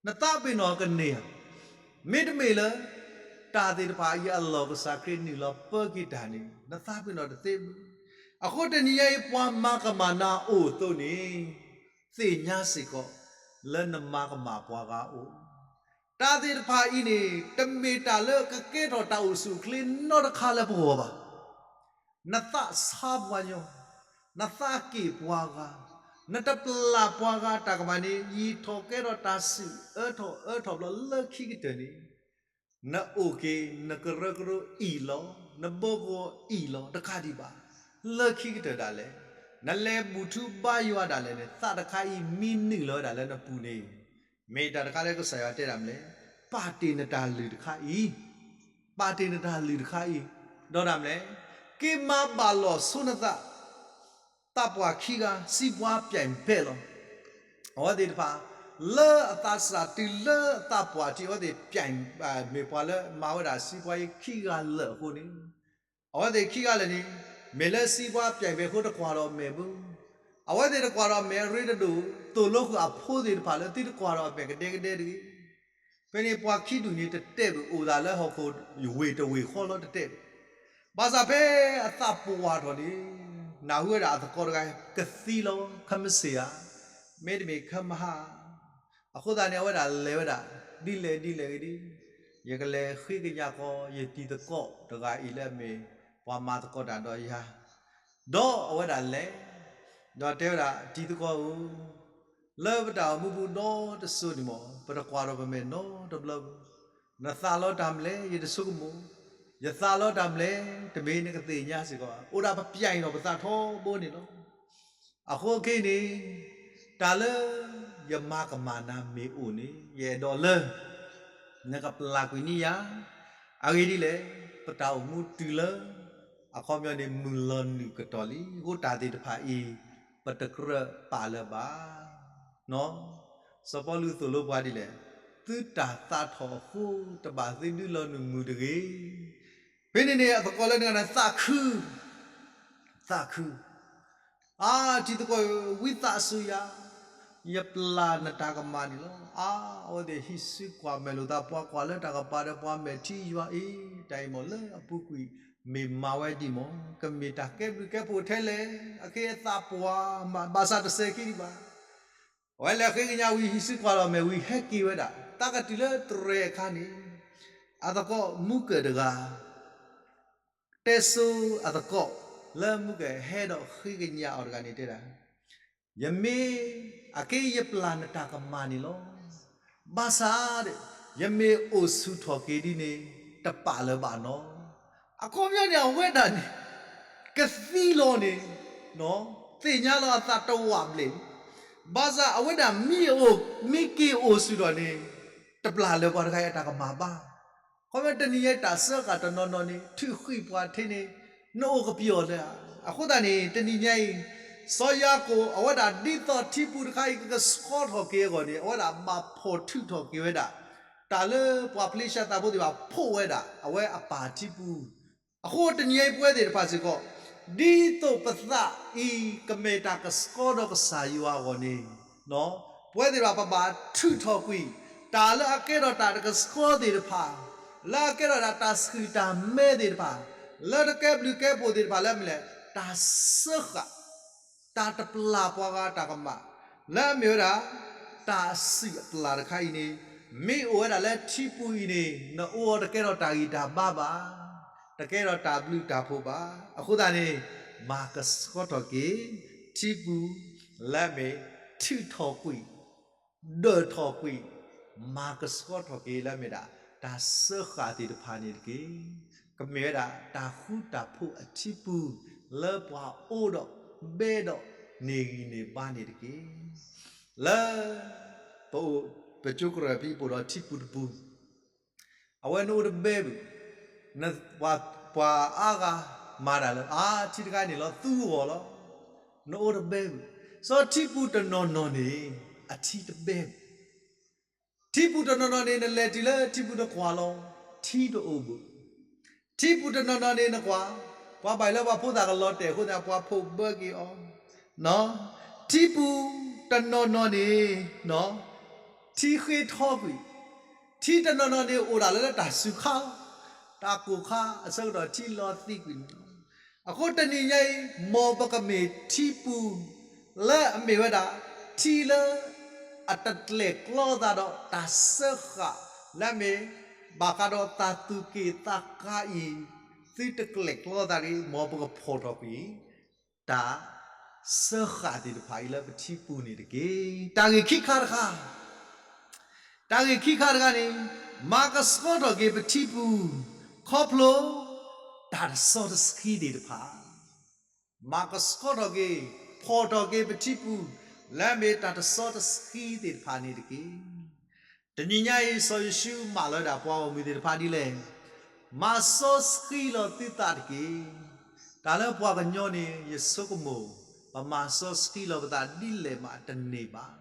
နသးပ့ၤနီၣ်ကန့ၢ်ဧါ. မ့တမ့ၢ်လၢ တၢ်သ့ၣ်တဖၣ်အံၤအလီၢ်ကစၢ်ခရံာ်နုာ်လီၤပၢက့ၤတၢ်န့ၣ် နသးပ့ၤနီၣ်တသ့ဘၣ်. အဃိတနံၤညါအံၤ ပှၤမၤကမၣ်နၤအိၣ်အသိးန့ၣ် သ့ၣ်ညါစ့ၢ်ကီး လၢနမၤကမၣ်ပှၤဂၤအိၣ်. တၢ်သ့ၣ်တဖၣ်အံၤန့ၣ် တမ့ၢ်တၢ်လၢကကဲထီၣ်တၢ်အိၣ်ဆူၣ်အိၣ်ချ့နီတခါလၢပဂီၢ်ဘၣ်. နသးဆါပှၤညီ, နသးက့ၣ်ပှၤဂၤ, နတပျၢ်ပှၤဂၤတၢ်ကမၣ်န့ၣ် ယံာ်ထီၣ်ကဲထီၣ်တၢ်ဆူၣ်အၢထီၣ်အၢထီၣ်ဘျီလၢခံကတၢၢ်န့ၣ် နအိၣ်က့ၤ နကရၢကရိအံၣ်လီၤ, နဘီကဝီၤအံၣ်လီၤ တကးဒံးဘၣ်. လၢခံကတၢၢ်ဒၣ်လဲာ် နလဲၤဘူၣ်ထူဘါယွၤဒၣ်လဲာ်န့ၣ် သးတခါအံၤမံနုာ်လီၤဝဲဒၣ်လၢနပူၤန့ၣ် မ့ၢ်တၢ်တခါလၢကစၢ်ယွၤတဲဒၣ်မနုၤလဲၣ်, ပာ်တ့ၢ်နတၢ်လုၢ်တခါအံၤ, ပာ်တ့ၢ်နတၢ်လုၢ်တခါအံၤ, ဒီးဒၣ်မနုၤလဲၣ်, က့ၤမၤဘၣ်လီၢ်ဆိနသး သးပှၢ်ခံဂၤ စံးပှၤပြဲးပဲာ်လီၤ. အဝဲသ့ၣ်တဖၣ် လၢအသးစၢ်တုၤလၢအသးပှၢ်ထံး အဝဲသ့ၣ်ပြဲး မ့ၢ်ပှၤလၢမၤဝဲဒၣ်စံးပှၤအံၤခံဂၤလၢာ်အဃိန့ၣ် အဝဲသ့ၣ်ခံဂၤလၢာ်န့ၣ် မ့ၢ်လၢစံးပှၤပြဲးပဲာ်အဃိတကွၢ်ဒီးမဲာ်ဘၣ်. အဝဲသ့ၣ်တကွၢ်ဒီးမဲာ်အရ့တဒိၣ် သိၣ်လိဃုာ်အဖိသ့ၣ်တဖၣ်လၢသုတကွၢ်ဒီးမဲာ်ကဒဲကဒဲတဂ့ၤ. ဖဲန့ၣ်ပှၤခံဒူၣ်န့ၣ်တတဲဘၣ် အိၣ်သးလၢဟီၣ်ခိၣ်ဝ့ၢ်တဝ့ၢ်ဃီလီၤတတဲဘၣ်. ဘၣ်ဆၣ်ဖဲအသးပှၢ်ထီၣ်န့ၣ် နၢ်ဟူဝဲဒၣ်အသကိးတဂၤကသံလီၤ ခဲမုၢ်ဆ့ၣ်ဧါ, မ့တမ့ၢ်ခဲမုၢ်ဟါ အဃိသတးန့ၣ် အဝဲဒၣ်လဲၤဝဲဒၣ် ဒ်လဲၣ်ဒ်လဲၣ်ဂ့ၤဒ်, ယကလဲၤဃ့ကညးဃီ ယတံၤသကိးတဂၤအံၤလၢအမ့ၢ်ပှၤမၤသကိးတၢ်ဒီးယၤ, ဒီးအဝဲဒၣ်လဲၤ, ဒီးတဲဝဲဒၣ် တံၤသကိးဧၢ, လၢပတၢ်အိၣ်မူပူၤဒီတစိၤန့ၣ်မ့ၢ် ပတကွၢ်ဒီးပမဲာ်နီတဘျီဘၣ်. နသးလီတၢ်မနုၤလဲၣ် ယတဆိကမိၣ်, ယသးလီတၢ်မနုၤလဲၣ် တမ့ၢ်နကသ့ၣ်ညါစ့ၢ်ကီးဘၣ်. အိၣ်ဒၣ်ပပြဲးအံၤဒီးပသးထီဘိန့ၣ်လီၤ. အဃိခဲအံၤန့ၣ် တၢ်လၢယမၤကမၣ်နၤမ့ၢ်အိၣ်န့ၣ် ယအဲၣ်ဒိးလၢ နကပျၢ်ကွံာ်န့ၢ်ယၤ, အဂ့ၢ်ဒ်လဲၣ်, ပတၢ်အိၣ်မူတုၤလၢ အခီပညီန့ၣ် မုၢ်လီၤနုာ်ကတီၢ်လံ. အဃိတၢ်သ့ၣ်တဖၣ်အံၤ ပတကြၢးပာ်လၢၤဘၣ်. စီၤပီလူးသိၣ်လိပှၤဒ်လဲၣ်, သုတၢ်သးထီၣ်အဃိ တဘၣ်သုဒုးလီၤနုာ်မုၢ်တဂ့ၤ. ဖဲန့ၣ်န့ၣ် အသကိးလၢန့ၣ်ဂၤန့ၣ် သးခု သးခု, အါ တံၤသကိးဧၢ, ဝံသးစူၤယၤ, ယပျၢ်နတၢ်ကမၣ်န့ၣ်လီၤ. အါ အဝဲသ့ၣ်ဟံးစုကွၢ်မဲာ်လိာ်သး ပှၤကွၢ်လၢတၢ်ကပၤဒီးပှၤမဲာ်ထံယွၤအံၤ တၢ်အံၤမ့ၢ်လၢအပူၤကွံာ် မ့ၢ်မၤဝဲဒ်မ့ၢ် ကမ့ၢ်တၢ်ကဲဘျုးကဲဖှိၣ်ထဲလဲၣ်, အခဲအံၤအသးပှၢ်မး ဘၣ်ဆၣ်တစဲးခံဒံးဘၣ်. အဝဲလဲၤဃ့ကညးဝံၤ ဟံးစုကွၢ်လီၤမဲာ်ဝံၤ ဟဲက့ၤဝဲဒၣ် တၢ်ကတုၤလၢတရဲၣ်အခါန့ၣ် အသကိးမူကၢၢ်တဂၤ တဲဆိအသကိး လၢမူကၢၢ်ဟဲဒီးဃ့ကညးအီၤတဂၤန့ၣ်တဲဒၣ်, ယမ့ၢ် အက့ယပျၢ်နတၢ်ကမၣ်န့ၣ်လီၤ. ဘၣ်ဆၣ်ဒီး ယမ့ၢ်အိၣ်ဆူၣ်ထီၣ်က့ၤဒ်န့ၣ် တပာ်လၢၤဘၣ်နီၤ. အခီပညီန့ၣ် အဝဲဒၣ်န့ၣ် ကသံလီၤန့ၣ် သ့ၣ်ညါလီၤအသးတဝးဘျဲၣ်, ဘၣ်ဆၣ်အဝဲဒၣ်မ့ၢ်အိၣ် မ့ၢ်က့ၤအိၣ်ဆူၣ်ထီၣ်န့ၣ် တပျၢ်လၢၤပှၤတဂၤအံၤအတၢ်ကမၣ်ဘၣ်. ခီဖျိတနံၤညါအံၤ တၢ်စၢဃာ်တနီၤနီၤန့ၣ် ထုးဃံၣ်ပှၤထဲန့ၣ် နအိၣ်ကပျီၣ်လၢၤဧါ. အဃိသတးန့ၣ် တနံၤညါအံၤ စီၤယၤကိာ် အဝဲဒၣ်ဒ်သိးထံပူၤတခါအံၤ ကကဆှီထီၣ်က့ၤအဂီၢ်န့ၣ် အဝဲဒၣ်ဘၣ်ဖီၣ်ထုးထီၣ်က့ၤဝဲဒၣ် တၢ်လၢပှၤဖလ့ၡသးဖိသ့ၣ်တဖၣ်ဖီၣ်ဝဲဒၣ် အဝဲအပၢ်ထံပူၤ. အဃိတနံၤညါအံၤ ပဝဲသ့ၣ်တဖၣ်စ့ၢ်ကီး ဒ်သိးပသးအံၤကမ့ၢ်တၢ်ကဆှီဒီးကစၢ်ယွၤအဂီၢ်န့ၣ်, ပဝဲသ့ၣ်တဖၣ်ပဘၣ်ထုးထီၣ်ကွံာ် တၢ်လၢအကဲထီၣ်တၢ်တကဆှီသ့ၣ်တဖၣ်, လၢအကဲထီၣ်တၢ်တၢ်ဆှုၣ်တၢ်မဲသ့ၣ်တဖၣ်, လၢတကဲဘျုးကဲဖှိၣ်သ့ၣ်တဖၣ်လၢအမ့ၢ်လဲၣ်, တၢ်စၢဃာ်, တၢ်တပျၢ်ပှၤဂၤတၢ်ကမၣ်, လၢအမ့ၢ်ဝဲဒၣ် တၢ်စူၢ်အပျၢ်တခါအံၤန့ၣ်, မ့ၢ်အိၣ်ဝဲဒၣ်လၢထံပူၤအံၤန့ၣ် နအိၣ်အီၤတကဲထီၣ်တၢ်ဂံၢ်တၢ်ဘါဘၣ်, တကဲထီၣ်တၢ်ဘျုးတၢ်ဖှိၣ်ဘၣ်. အဃိသတးန့ၣ်, မၤကဆှီထီၣ်က့ၤ ထံပူၤ လၢအမ့ၢ်ထုးထီၣ်ကွံာ် ဒၢးထီၣ်ကွံာ်, မၤကဆှီထီၣ်က့ၤလၢအမ့ၢ်ဒၣ် တၢ်စၢဃာ်သ့ၣ်တဖၣ်န့ၣ်တက့ၢ်. ကမ့ၢ်ဝဲဒၣ်တၢ်ဃူတၢ်ဖိးအထံပူၤ လၢပှၤအိၣ်ဒီးဘဲဒီးန့ၢ်ဂံၢ်န့ၢ်ဘါန့ၣ်တက့ၢ်. လၢ ပအိၣ် ပကၠိကရၢၢ်ဖဲပအိၣ်ဒီးထံပူၤတပူၤ အဝဲနအိၣ်တဘဲဘၣ်, ပှၤအါဂၤမၤတၢ်လၢ အါ ထံတခါန့ၣ်လီၤ သူဂီၢ်လီၤ. နအိၣ်တဘဲဘၣ်. စီၤထံပူၤတနီၤနီၤန့ၣ် အထံတဘဲဘၣ်. ထံပူၤတနီၤနီၤန့ၣ် နလဲၤတုၤလၢထံပူၤနကွၢ်လီၤ, ထံတအိၣ်ဘၣ်. ထံပူၤတနီၤနီၤန့ၣ်နကွၢ်, ပှၤဘၣ်လၢပှၤဖိသၣ်ကလီၤတဲာ်အဃိသတး ပှၤဖှိၣ်ဘၢက့ၤအီၤ. ထံပူၤတနီၤနီၤန့ၣ် ထံဃ့ထီကွံာ်, ထံတနီၤနီၤန့ၣ်အိၣ်ဒၣ်လၢတၢ်စူၤခါ, တၢ်ကိၢ်ခါအဆၢကတီၢ်ထံလီၤသံးကွံာ်န့ၣ်လီၤ. အဃိတနံၤညါအံၤ မ်ပကမ့ၢ်ထံပူၤ လၢအမ့ၢ်ဝဲဒၣ် ထံလၢ အတကျဲၤကျီသးဒီးတၢ်စၢဃာ် လၢအမ့ၢ် ဘၣ်ဃးဒီးတၢ်သူၣ်က့ၣ်သးကါအံၤ သုတကျဲၤကျီသးတဂ့ၤ, မ်ပကဖီၣ်ထီၣ်ကွံာ် တၢ် စၢဃာ်သ့ၣ်တဖၣ်အံၤလၢပထံပူၤန့ၣ်တက့ၢ်. တၢ်ဂ့ၢ်ခံခါတခါ, တၢ်ဂ့ၢ်ခံခါတခါန့ၣ်, မၤကဆှီထီၣ်က့ၤပထံပူၤ ခီဖျိ တၢ်တစီတဆှံသ့ၣ်တဖၣ်. မၤကဆှီထီၣ်က့ၤ, ဖီၣ်ထီၣ်က့ၤပထံပူၤ လၢအမ့ၢ်တၢ်တစီတဆှံသ့ၣ်တဖၣ်န့ၣ်တက့ၢ်. တနံၤညါအံၤ စီၤယိၤၡူမၢလီၤဝဲဒၣ်ပှၤဂီၢ်မုၢ်သ့ၣ်တဖၣ်ဒ်လဲၣ်, မၤစီဆှံလီၤသုသးတက့ၢ်. တၢ်လၢပှၤကညီန့ၣ် ယဆိကမိၣ် ပမၤစီဆှံလီၤပသးဒ်လဲၣ်မးတန့ၢ်ဘၣ်.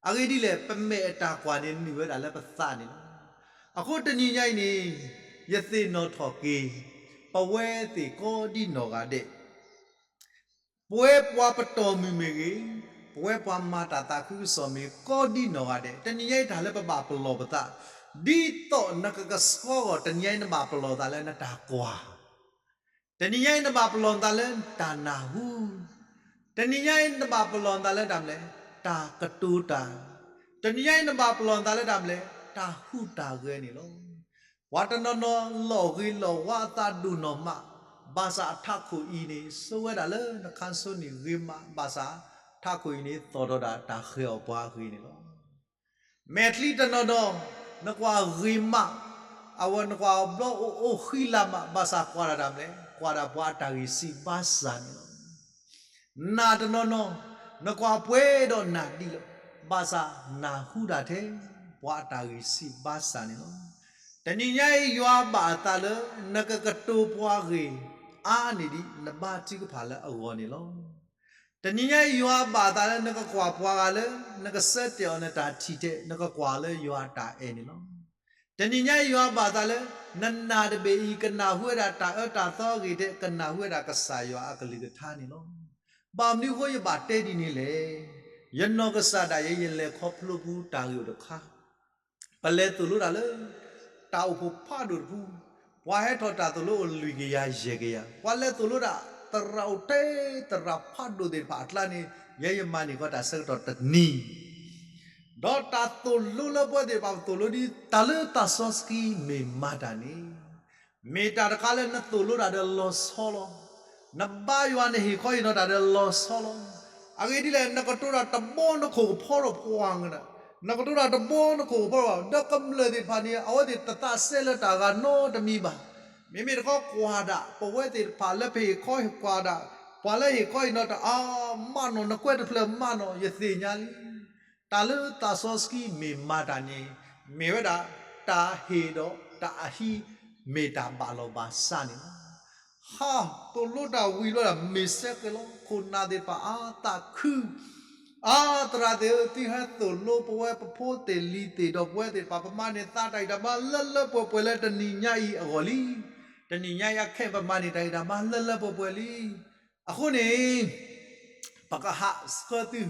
အဂ့ၢ်ဒ်လဲၣ်, ပမဲာ်အတၢ်ကွၢ်န့ၣ် နုာ်ဝဲဒၣ်လၢပသးန့ၣ်လီၤ. အဃိတနံၤညါအံၤန့ၣ်, ယသ့ၣ်နီၣ်ထီၣ်က့ၤ ပဝဲသ့ၣ်ကိးဒံနီၢ်ဂၤဒဲး ပဝဲပှၤပတီၢ်မုၢ်မ့ၢ်ဂ့ၤ, ပဝဲပှၤမၤတၢ်သးခုကစီၣ်မ့ၢ်ဂ့ၤ ကိးဒံနီၢ်ဂၤဒဲး, တနံၤညါအံၤတၢ်လၢပဘၣ်ပလီၢ်ပသး, ဒ်သိးနကကဆှီဂီၢ် တနံၤညါအံၤနဘၣ်ပလီၢ်သးလၢနတၢ်ကွၢ်, တနံၤညါအံၤနဘၣ်ပလီၢ်သးလၢတၢ်နၢ်ဟူ, တနံၤညါအံၤနဘၣ်ပလီၢ်သးလၢတၢ်မနုၤလဲၣ်, တၢ်ကတိၤတၢ်, တနံၤညါအံၤနဘၣ်ပလီၢ်သးလၢတၢ်မနုၤလဲၣ်, တၢ်ဟူးတၢ်ဂဲၤန့ၣ်လီၤ. ပှၤတနီၤနီၤလီၤဂ့ၤလီၤဝါအသးဒိၣ်နီၢ်မး, ဘၣ်ဆၣ်အထးခိၣ်အံၤန့ၣ် ဆိဝဲဒၣ်လၢနခါဆိန့ၣ်ဂ့ၤမး, ဘၣ်ဆၣ်ထးခိၣ်အံၤန့ၣ် သီၣ်ထီၣ်ဒၣ်တၢ်ဃဲၤအီၣ်ပှၤအဂ့ၢ်န့ၣ်လီၤ. မဲာ်ချံတနီၤနီၤ နကွၢ်ဂ့ၤမး, အဝဲနကွၢ်အဘျီအိၣ်အိၣ်ဃံလၤမး, ဘၣ်ဆၣ်ကွၢ်ဒၣ်တၢ်မနုၤလဲၣ်, ကွၢ်ဒၣ်ပှၤအတၢ်ဂံၢ်စၢ်ဘါစၢ်န့ၣ်လီၤ. နၢ်တနီၤနီၤ, နကွၢ်ပှဲၤဒီးနၢ်ဒံးလီၤ, ဘၣ်ဆၣ်နၢ်ဟူဒၣ်ထဲ ပှၤအတၢ်ဂံၢ်စၢ်ဘါစၢ်န့ၣ်လီၤ. တနံၤညါအံၤယွၤဘၣ်အသးလၢ နကကတိၤပှၤဂ့ၢ်အါန့ၢ်ဒံး နဘါထုကဖၣ်လၢအဂီၢ်န့ၣ်လီၤ. တနံၤညါအံၤယွၤဘၣ်အသးလၢ နကကွၢ်ပှၤဂၤလၢ နကဆၢတဲာ်အီၤနတၢ်ထံၣ်ထဲ နကကွၢ်လၢယွၤအတၢ်အဲၣ်န့ၣ်လီၤ. တနံၤညါအံၤယွၤဘၣ်အသးလၢ နနၢ်တဘ့ၣ်အံၤ ကနၢ်ဟူဝဲဒၣ်တၢ်အၢတၢ်သီအဂ့ၢ်ထဲ ကနၢ်ဟူဝဲဒၣ်ကစၢ်ယွၤအကလုၢ်ကထါန့ၣ်လီၤ. ဘၣ်မနုၤအဃိယဘၣ်တဲဒ်န့ၣ်လဲၣ်. ယနီၢ်ကစၢ်ဒၣ်ယဲ ယလဲၤခီဖျိပူၤတၢ်ဂ့ၢ်အိၣ်တခါ ပလဲၤသိၣ်လိတၢ်လၢ တၢ်အိၣ်ဖှိၣ်ဖးဒိၣ်တဖု, ပှၤဟဲထီၣ်တၢ်သိၣ်လိအိၣ်လွံၢ်ကယၤယဲၢ်ကယၤ, ပှၤလဲၤသိၣ်လိတၢ် သရၣ်အိၣ်ထဲသရၣ်ဖးဒိၣ်သ့ၣ်တဖၣ်အကျါန့ၣ် ယဲယမၤန့ၢ်ဃီတၢ်ဆၢကတီၢ်တနံၤ, ဒီးတၢ်သိၣ်လိလၢပဝဲသ့ၣ်တဖၣ်ပသိၣ်လိဒ် တၢ်လၢသးစီဆှံမ့ၢ်မၤတၢ်န့ၣ် မ့ၢ်တၢ်တခါလၢနသိၣ်လိတၢ်ဒီးလီၤဆီလီၤ. နဘါယွၤနဟ့ၣ်ခီဟ့ၣ်နီၤတၢ်ဒီးလီၤဆီလီၤ. အဂ့ၢ်ဒ်လဲၣ် နကတိၤတၢ်တဘီနခိၣ်ကဖီထီၣ်ပှၤဂၤ, နကတိၤတၢ်တဘီနခိၣ်ကဖီထီၣ် ဒီးကမျၢၢ်သ့ၣ်တဖၣ်န့ၣ် အဝဲသ့ၣ်တသးစဲလၢတၢ်ဂၤနီတမံၤဘၣ်. မ့မ့ၢ်တခီကွၢ်ဒၣ် ပဝဲသ့ၣ်တဖၣ်လၢပဟ့ၣ်ခီဟ့ၣ်ကွၢ်ဒၣ် ပှၤလၢဟ့ၣ်ခီဟ့ၣ်နီၤတၢ်အါမးနီၤ နကွဲးတဖျၢၣ်မးနီၤ ယသ့ၣ်ညါလံ. တၢ်လၢသးစီဆှံမ့ၢ်မၤတၢ်န့ၣ် မ့ၢ်ဝဲဒၣ် တၢ်ဟ့ၣ်ဒီးတၢ်အဟံး မ့ၢ်တၢ်ဘၣ်လီၤဘၣ်စးန့ၣ်လီၤ. ဟးသိၣ်လိတၢ်ဝံၤလီၤဒၣ် မ့ၢ်စဲကဲလီၤ ခိၣ်နၢ်သ့ၣ်တဖၣ်အါသးခု, အါသရၣ်သ့ၣ်ဧၢ သုဟဲသိၣ်လိပဝဲပဖိသ့ၣ်လံၤသ့ၣ်ဒီးပဝဲသ့ၣ်တဖၣ် ပမၤန့ၢ်သးတၢ်ဂံၢ်တၢ်ဘါလၢလၢပှဲၤပှဲၤလၢတနံၤညါအံၤအဂီၢ်လံ. တနံၤညါအံၤအခဲအံၤ ပမၤန့ၢ်တၢ်ဂံၢ်တၢ်ဘါလၢလၢပှဲၤပှဲၤလံ. အဃိန့ၣ် ပကဟးဆှၢသု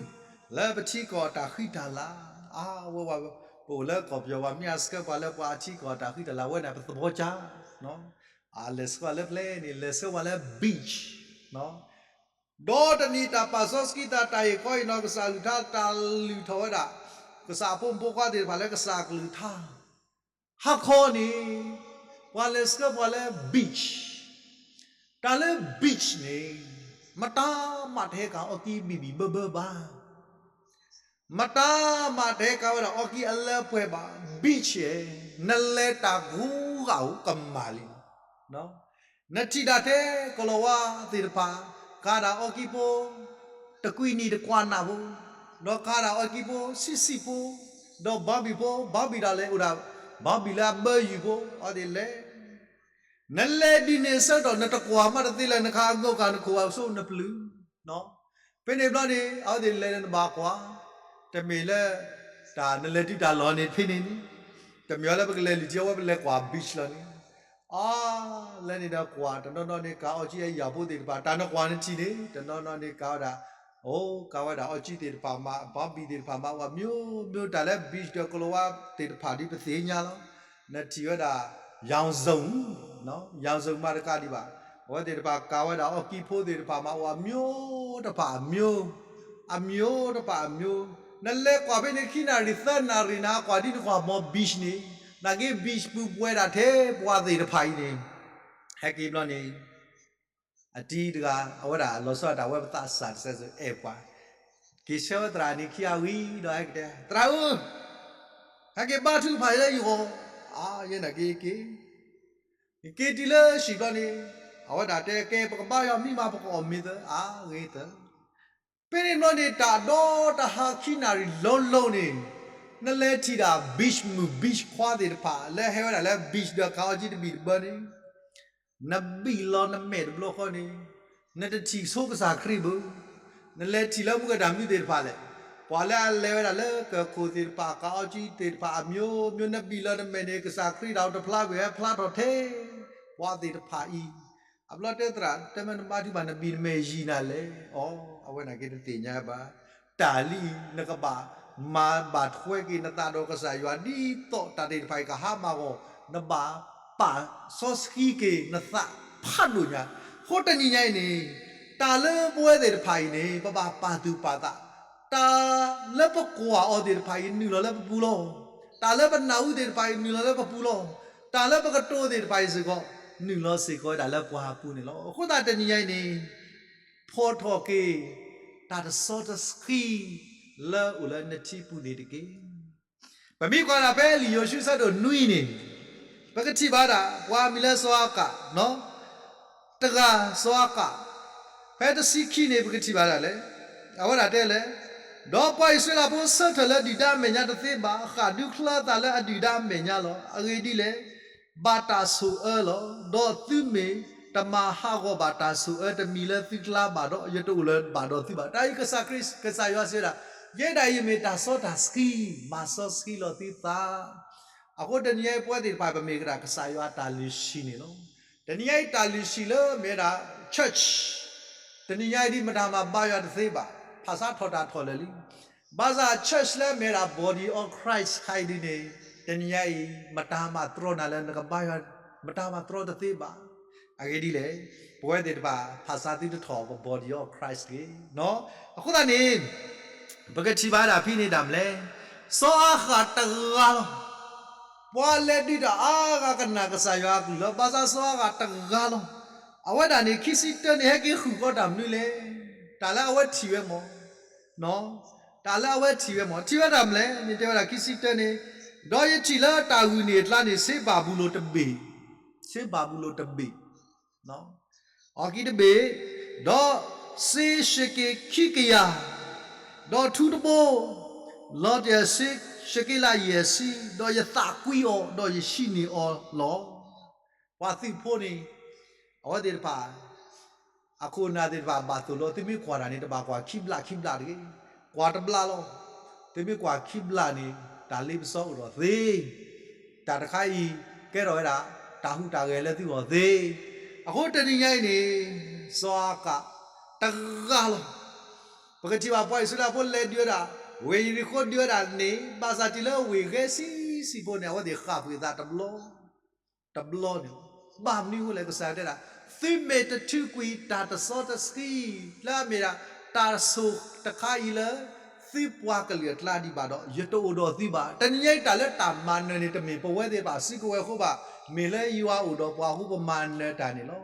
လၢပထံကီၢ်တၢ်ဃံတၢ်လၤ, အဝဲဝဲ ပအိၣ်လၢကီၢ်ပယီၤ ပှၤမ့ၢ်အဆှၢပှၤလၢပှၤအထံကီၢ်တၢ်ဃံတၢ်လၤဝဲန့ၣ် ပသဘီကါ, အလဲၤဆှၢလၢဖျဲန့ၣ် လဲၤဆှၢပှၤလၢ beach, ဒီးတနံၤတၢ်ပာ်စီဆှံသး တၢ်အံၤကီအံၤနီၤ ကစၢ်အကလုၢ်ကထါ တၢ်လုၢ်ထီၣ်ဝဲဒၣ် ကစၢ်အဖိမုၣ်ဖိခွါသ့ၣ်တဖၣ်လၢကစၢ်အကလုၢ်ကထါ ဟါခီန့ၣ် ပှၤလဲၤဆှၢပှၤလၢ beach, တၢ်လၢ beach န့ၣ် မတၤမးတဟဲကၤအီကံဘံၣ်ဘံၣ်ဘၢဘၢဘၣ်. မတၤမးတဟဲကၤဝဲဒၣ်အီကံအလၢပှဲၤဘၣ်. beach ဧၢ, နလဲၤတၢ်ဂူဂၤဧိၤကမၣ်လံ. နထံၣ်ဒၣ်ထဲကလီၤဝါသ့ၣ်တဖၣ် ကၤဒၣ်အီကံဖိ တကွံနံၣ်တကွၢ်နၣ်ဖိ, ဒီးကၤဒၣ်အီကံဖိ ဆံးဆံးဖိ, ဒီးဘီဘံၣ်ဖိ, ဘီဘံၣ်ဒၣ်လဲာ်အိၣ်ဒၣ် ဘီဘံၣ်လၢအဘၢယုၢ်ဖိ အဝဲသ့ၣ်လဲၤ နလဲၤဒ်န့ၣ်အဆၢကတီၢ် နတကွၢ်မးတသ့လၢၤ နခါအငိၢ်ကၤနခိၣ်ဘၣ် ဆိနပျုၢ်. ဖဲန့ၣ်ဘျီန့ၣ် အဝဲသ့ၣ်လဲၤနဘၣ်ကွၢ်, တမ့ၢ်လၢ တၢ်နလဲၤတုၤတၢ်လီၢ်န့ၣ်ဖဲန့ၣ်န့ၣ်, တမ့ၢ်အီၤလၢပကလဲၤလုၢ်ထံ အဝဲပလဲၤကွၢ် beach လီၤန့ၣ်, အါ လဲၤန့ၣ်ဒီးကွၢ် တနီၤနီၤန့ၣ် ကၤအီကံအယၢ်ဖိသ့ၣ်တဖၣ် တၢ်နကွၢ်နထံၣ်န့ၣ် တနီၤနီၤန့ၣ်ကၤဝဲဒၣ် အိၣ် ကၤဝဲဒၣ်အီကံသ့ၣ်တဖၣ်မး ဘီဘံၣ်သ့ၣ်တဖၣ်မး အိၣ်အမျိုးမျိုး တၢ်လၢ beach ဒီးကလီၤဝါသ့ၣ်တဖၣ်ဒ်ပသ့ၣ်ညါလီၤ. နထံၣ်ဝဲဒၣ် ရောင်စုံ, ရောင်စုံ မးတကးဒံးဘၣ်, အဝဲသ့ၣ်တဖၣ်ကၤဝဲဒၣ်အီကံဖိသ့ၣ်တဖၣ်မး အိၣ်အမျိုးတဖၣ်အမျိုး, အမျိုးတဖၣ်အမျိုး, နလဲၤကွၢ်ဖဲန့ၣ် ခံနၣ်ရံၣ်သၢနၣ်ရံၣ် နဟးကွၢ်ဒ်နကွၢ်မီ beach န့ၣ်, နာ်က့ beach ပူၤပှဲၤဒၣ်ထဲပှၤသ့ၣ်တဖၣ်အံၤန့ၣ်, ဟဲက့ၤဘျီန့ၣ် အတံၤတဂၤ အဝဲဒၣ်လီၤဆီဒၣ်တၢ်ဝဲပသးစၢ်တစဲးစၢးအဲၣ်ပှၤ, က့ၤဆၢဝဲသရၣ်န့ၣ်ခံဂၤဝံၤဒီးဟဲကတဲ သရၣ်ဧၢ, ဟဲက့ၤဘါထုကဖၣ်လၢယဂီၢ်, အါ ယဲနာ်က့ၤက့ၤ, က့ၤတုၤလၢဟံၣ်ဘျီန့ၣ်, အဝဲဒၣ်တဲကဲ ပကဘါယွၤမံမး ပကအီၣ်မ့ၤသၢ အါဂ့ၤသၢ ဖဲန့ၣ်ဘျီန့ၣ် တၢ်ဒီတဟါခံနၣ်ရံၣ်လီၤလီၤန့ၣ်, နလဲၤထံၣ်ဒၣ် beach မုၣ် beach ခွါသ့ၣ်တဖၣ် လၢဟဲဝဲဒၣ်လၢ beach ဒီးကၤအီကံတဘံၣ်တဘၢန့ၣ်, နဘံၣ်လီၤနမဲာ်တဘျီဃီန့ၣ်, နတထံၣ်ဆိကစၢ်ခရံာ်ဘၣ်. နလဲၤထံၣ်လၢမူကတၢ်မနုၤသ့ၣ်တဖၣ်လဲၣ်, ပှၤလၢအလဲၤဝဲဒၣ်လၢကၢၢ်ခိၣ်သ့ၣ်တဖၣ် ကၤအီကံသ့ၣ်တဖၣ် အမျိုးမျိုး နဘံၣ်လီၤနမဲာ်န့ၣ် ကစၢ်ခရံာ်တၢ်အိၣ်တဖျါကွံာ် ဟဲဖျါထီၣ်ထဲ ပှၤသ့ၣ်တဖၣ်အံၤ, အဘျီတဲသရၣ် တမ့ၢ်နဘါထုကဖၣ် နဘံၣ်နမဲာ်ယံာ်နၤလဲၣ်. အီ အဝဲနာ်က့ၤတသ့ၣ်ညါဘၣ်. တၢ်လံအံၤ နကဘၣ်မၤဘၣ်ထွဲက့ၤနသးဒီးကစၢ်ယွၤ ဒ်သိးတၢ်သ့ၣ်တဖၣ်အံၤကဟါမၢ်အဂီၢ်, နဘၣ်ပာ်စီဆှံက့ၤနသးဖးဒိၣ်ညါ. အဃိတနံၤညါအံၤန့ၣ်, တၢ်လၢပဝဲသ့ၣ်တဖၣ်အံၤန့ၣ် ပဘၣ်ပာ်သူၣ်ပာ်သး, တၢ်လၢပကွၢ်အီၤသ့ၣ်တဖၣ်အံၤ နုာ်လီၤလၢပပူၤလီၤ. တၢ်လၢပနၢ်ဟူသ့ၣ်တဖၣ်အံၤ နုာ်လီၤလၢပပူၤလီၤ. တၢ်လၢပကတိၤသ့ၣ်တဖၣ်အံၤစ့ၢ်ကီး နုာ်လီၤစ့ၢ်ကီးဝဲဒၣ်လၢပှၤပူၤန့ၣ်လီၤ. အဃိသတးတနံၤညါအံၤန့ၣ်, ဖီၣ်ထီၣ်က့ၤ တၢ်တစီတဆှံ လၢအိၣ်လၢနထံပူၤန့ၣ်တက့ၢ်. ပမ့ၢ်ကွၢ်ဒၣ်ဖဲလံာ်ယိၤၡူအဆၢဒိၣ်နွံန့ၣ်, ပကထံၣ်ဘၣ်ဒၣ် ပှၤမံၤလၢစီၤအၤကး, တဂၤစီၤအၤကး, ဖဲတဆံခံန့ၣ် ပကထံၣ်ဘၣ်ဒၣ်လဲၣ်, အဝဲဒၣ်တဲလဲၣ်, ဒီးပှၤအံၣ်စရ့လးဖိဆၢထၢၣ်လၢဒုၣ်ဒါအမဲာ်ညါတသ့ဘၣ်, ဃၣ်ဒူချၢသးလၢအဒုၣ်ဒါအမဲာ်ညါလီၤ. အဂ့ၢ်ဒ်လဲၣ်, ဘၣ်တၢ်ဆိၣ်အၢလီၤ. ဒီးသုမ့ၢ်တမၤဟးဂီၤဘၣ်တၢ်ဆိၣ်အၢတမံၤလၢသုကျါဘၣ်ဒီး ယတအိၣ်လၢၤဘၣ်ဒီးသုဘၣ်. တၢ်အံၤကစၢ်ခရံာ် ကစၢ်ယွၤစံးဝဲဒၣ်, ယဲဒၣ်အံၤမ့ၢ်တၢ်စီတၢ်ဆှံ, မၤစီဆှံလီၤသုသး. အဃိတနံၤအံၤပဝဲသ့ၣ်တဖၣ် ပမ့ၢ်ကဒၣ်ကစၢ်ယွၤအတၢ်လုၢ်ဟံၣ်န့ၣ်လီၤ. တနံၤအံၤတၢ်လုၢ်ဟံၣ်လၢမ့ၢ်ဝဲဒၣ် church, တနံၤညါအံၤဒ်မတၤမၤဘါယွၤတသ့ဘၣ်, ဖးဆါထီၣ်တၢ်ထီၣ်လၢာ်လံ. ဘၣ်ဆၣ် church လၢမ့ၢ်ဝဲဒၣ် body of Christ ခါအံၤဒ်န့ၣ်, တနံၤညါအံၤ မတၤမၤတြီနၤလၢနကဘါယွၤ, မတၤမၤတြီတသ့ဘၣ်. အဂ့ၢ်ဒ်လဲၣ်, ပဝဲသ့ၣ်တဖၣ် ဖးဆါသုတထီၣ်ပ body of Christ တဂ့ၤ. အဃိသတးန့ၣ် ပကထံၣ်ဘၣ်ဒၣ်ဖဲန့ၣ်ဒၣ်မလဲၣ်, စီၤအၤဃးတဂၤလီၤ. ပှၤလဲၤဒုးတၢ်အါဂၤကနၣ်ကစၢ်ယွၤအကလုၢ်လီၤ. ဘၣ်ဆၣ်စီၤအၤဃးတဂၤလီၤ. အဝဲဒၣ်န့ၣ် ခံဆံတၢန့ၣ် ဟဲက့ၤဃုာ်ဃီတၢ်မနုၤလဲၣ်. တၢ်လၢအဝဲထံၣ်ဝဲမး, တၢ်လၢအဝဲထံၣ်ဝဲမး, ထံၣ်ဝဲဒၣ်မလဲၣ်န့ၣ် တဲဝဲဒၣ်ခံဆံတၢန့ၣ်, ဒီးယထံၣ်လၢတၢ်ဂုာ်န့ၢ်အကျါန့ၣ် စ့ဘၤဘူလိၣ်တဘ့ၣ်, စ့ဘၤဘူလိၣ်တဘ့ၣ် အီကံတဘ့ၣ်, ဒီးစ့ၡက့ၣ်ခံကယၤ, ဒီးထူတဘိ, လီၤတံၢ်စ့ၡက့လးယဲၢ်ဆံ, ဒီးယသးကွံအီၤ ဒီးယဟံးန့ၢ်အီၤလီၤ. ပှၤသုးဖိန့ၣ်, အဝဲသ့ၣ်တဖၣ် အခိၣ်အနၢ်သ့ၣ်တဖၣ်ဘၣ်သိၣ်လိ သုမ့ၢ်ကွၢ်တၢ်န့ၣ် တဘၣ်ကွၢ်ခံဘျးခံဘျးတဂ့ၤ, ကွၢ်တဘျးလီၤ. သုမ့ၢ်ကွၢ်ခံဘျးန့ၣ် တၢ်လ့ပစီအိၣ်ထီၣ်သ့, တၢ်တခါအံၤ ကဲထီၣ်ဝဲဒၣ် တၢ်ဟူးတၢ်ဂဲၤလၢသုဂီၢ်သ့. အဃိတနံၤညါအံၤန့ၣ် စီၤအၤဃး တဂၤလီၤ. ပကထံၣ်ဘၣ်ပှၤအံၣ်စရ့လးဖိလဲၤဒုးဝဲဒၣ်, ဝ့ၢ်ယရံၤဃိဒုးဝဲဒၣ်န့ၣ် ဘၣ်ဆၣ်တုၤလၢဝ့ၢ်ဂဲၤဆံးဆံးဖိန့ၣ် အဝဲသ့ၣ်ဃၣ်ကွံာ်အသးတဘျီ တဘျီန့ၣ်လီၤ. ဘၣ်မနုၤအဃိလဲၣ် ကစၢ်ယွၤတဲဒၣ်, သုမ့ၢ်တထုးကွံာ်တၢ်တစီတဆှံ လၢအမ့ၢ်ဒၣ်တၢ်ဆိၣ်တခါအံၤလၢ သုပှၤကလုာ်အကျါဒံးဘၣ်ဒီး ယတအိၣ်ဒီးသုဘၣ်. တနံၤညါအံၤ တၢ်လၢတၢ်မၤနၢၤန့ၣ် တမ့ၢ်ပဝဲသ့ၣ်တဖၣ်စုကဝဲၤအဃိဘၣ်, မ့ၢ်လၢယွၤအိၣ်ဒီးပှၤအဃိ ပမၤနၢၤတၢ်န့ၣ်လီၤ.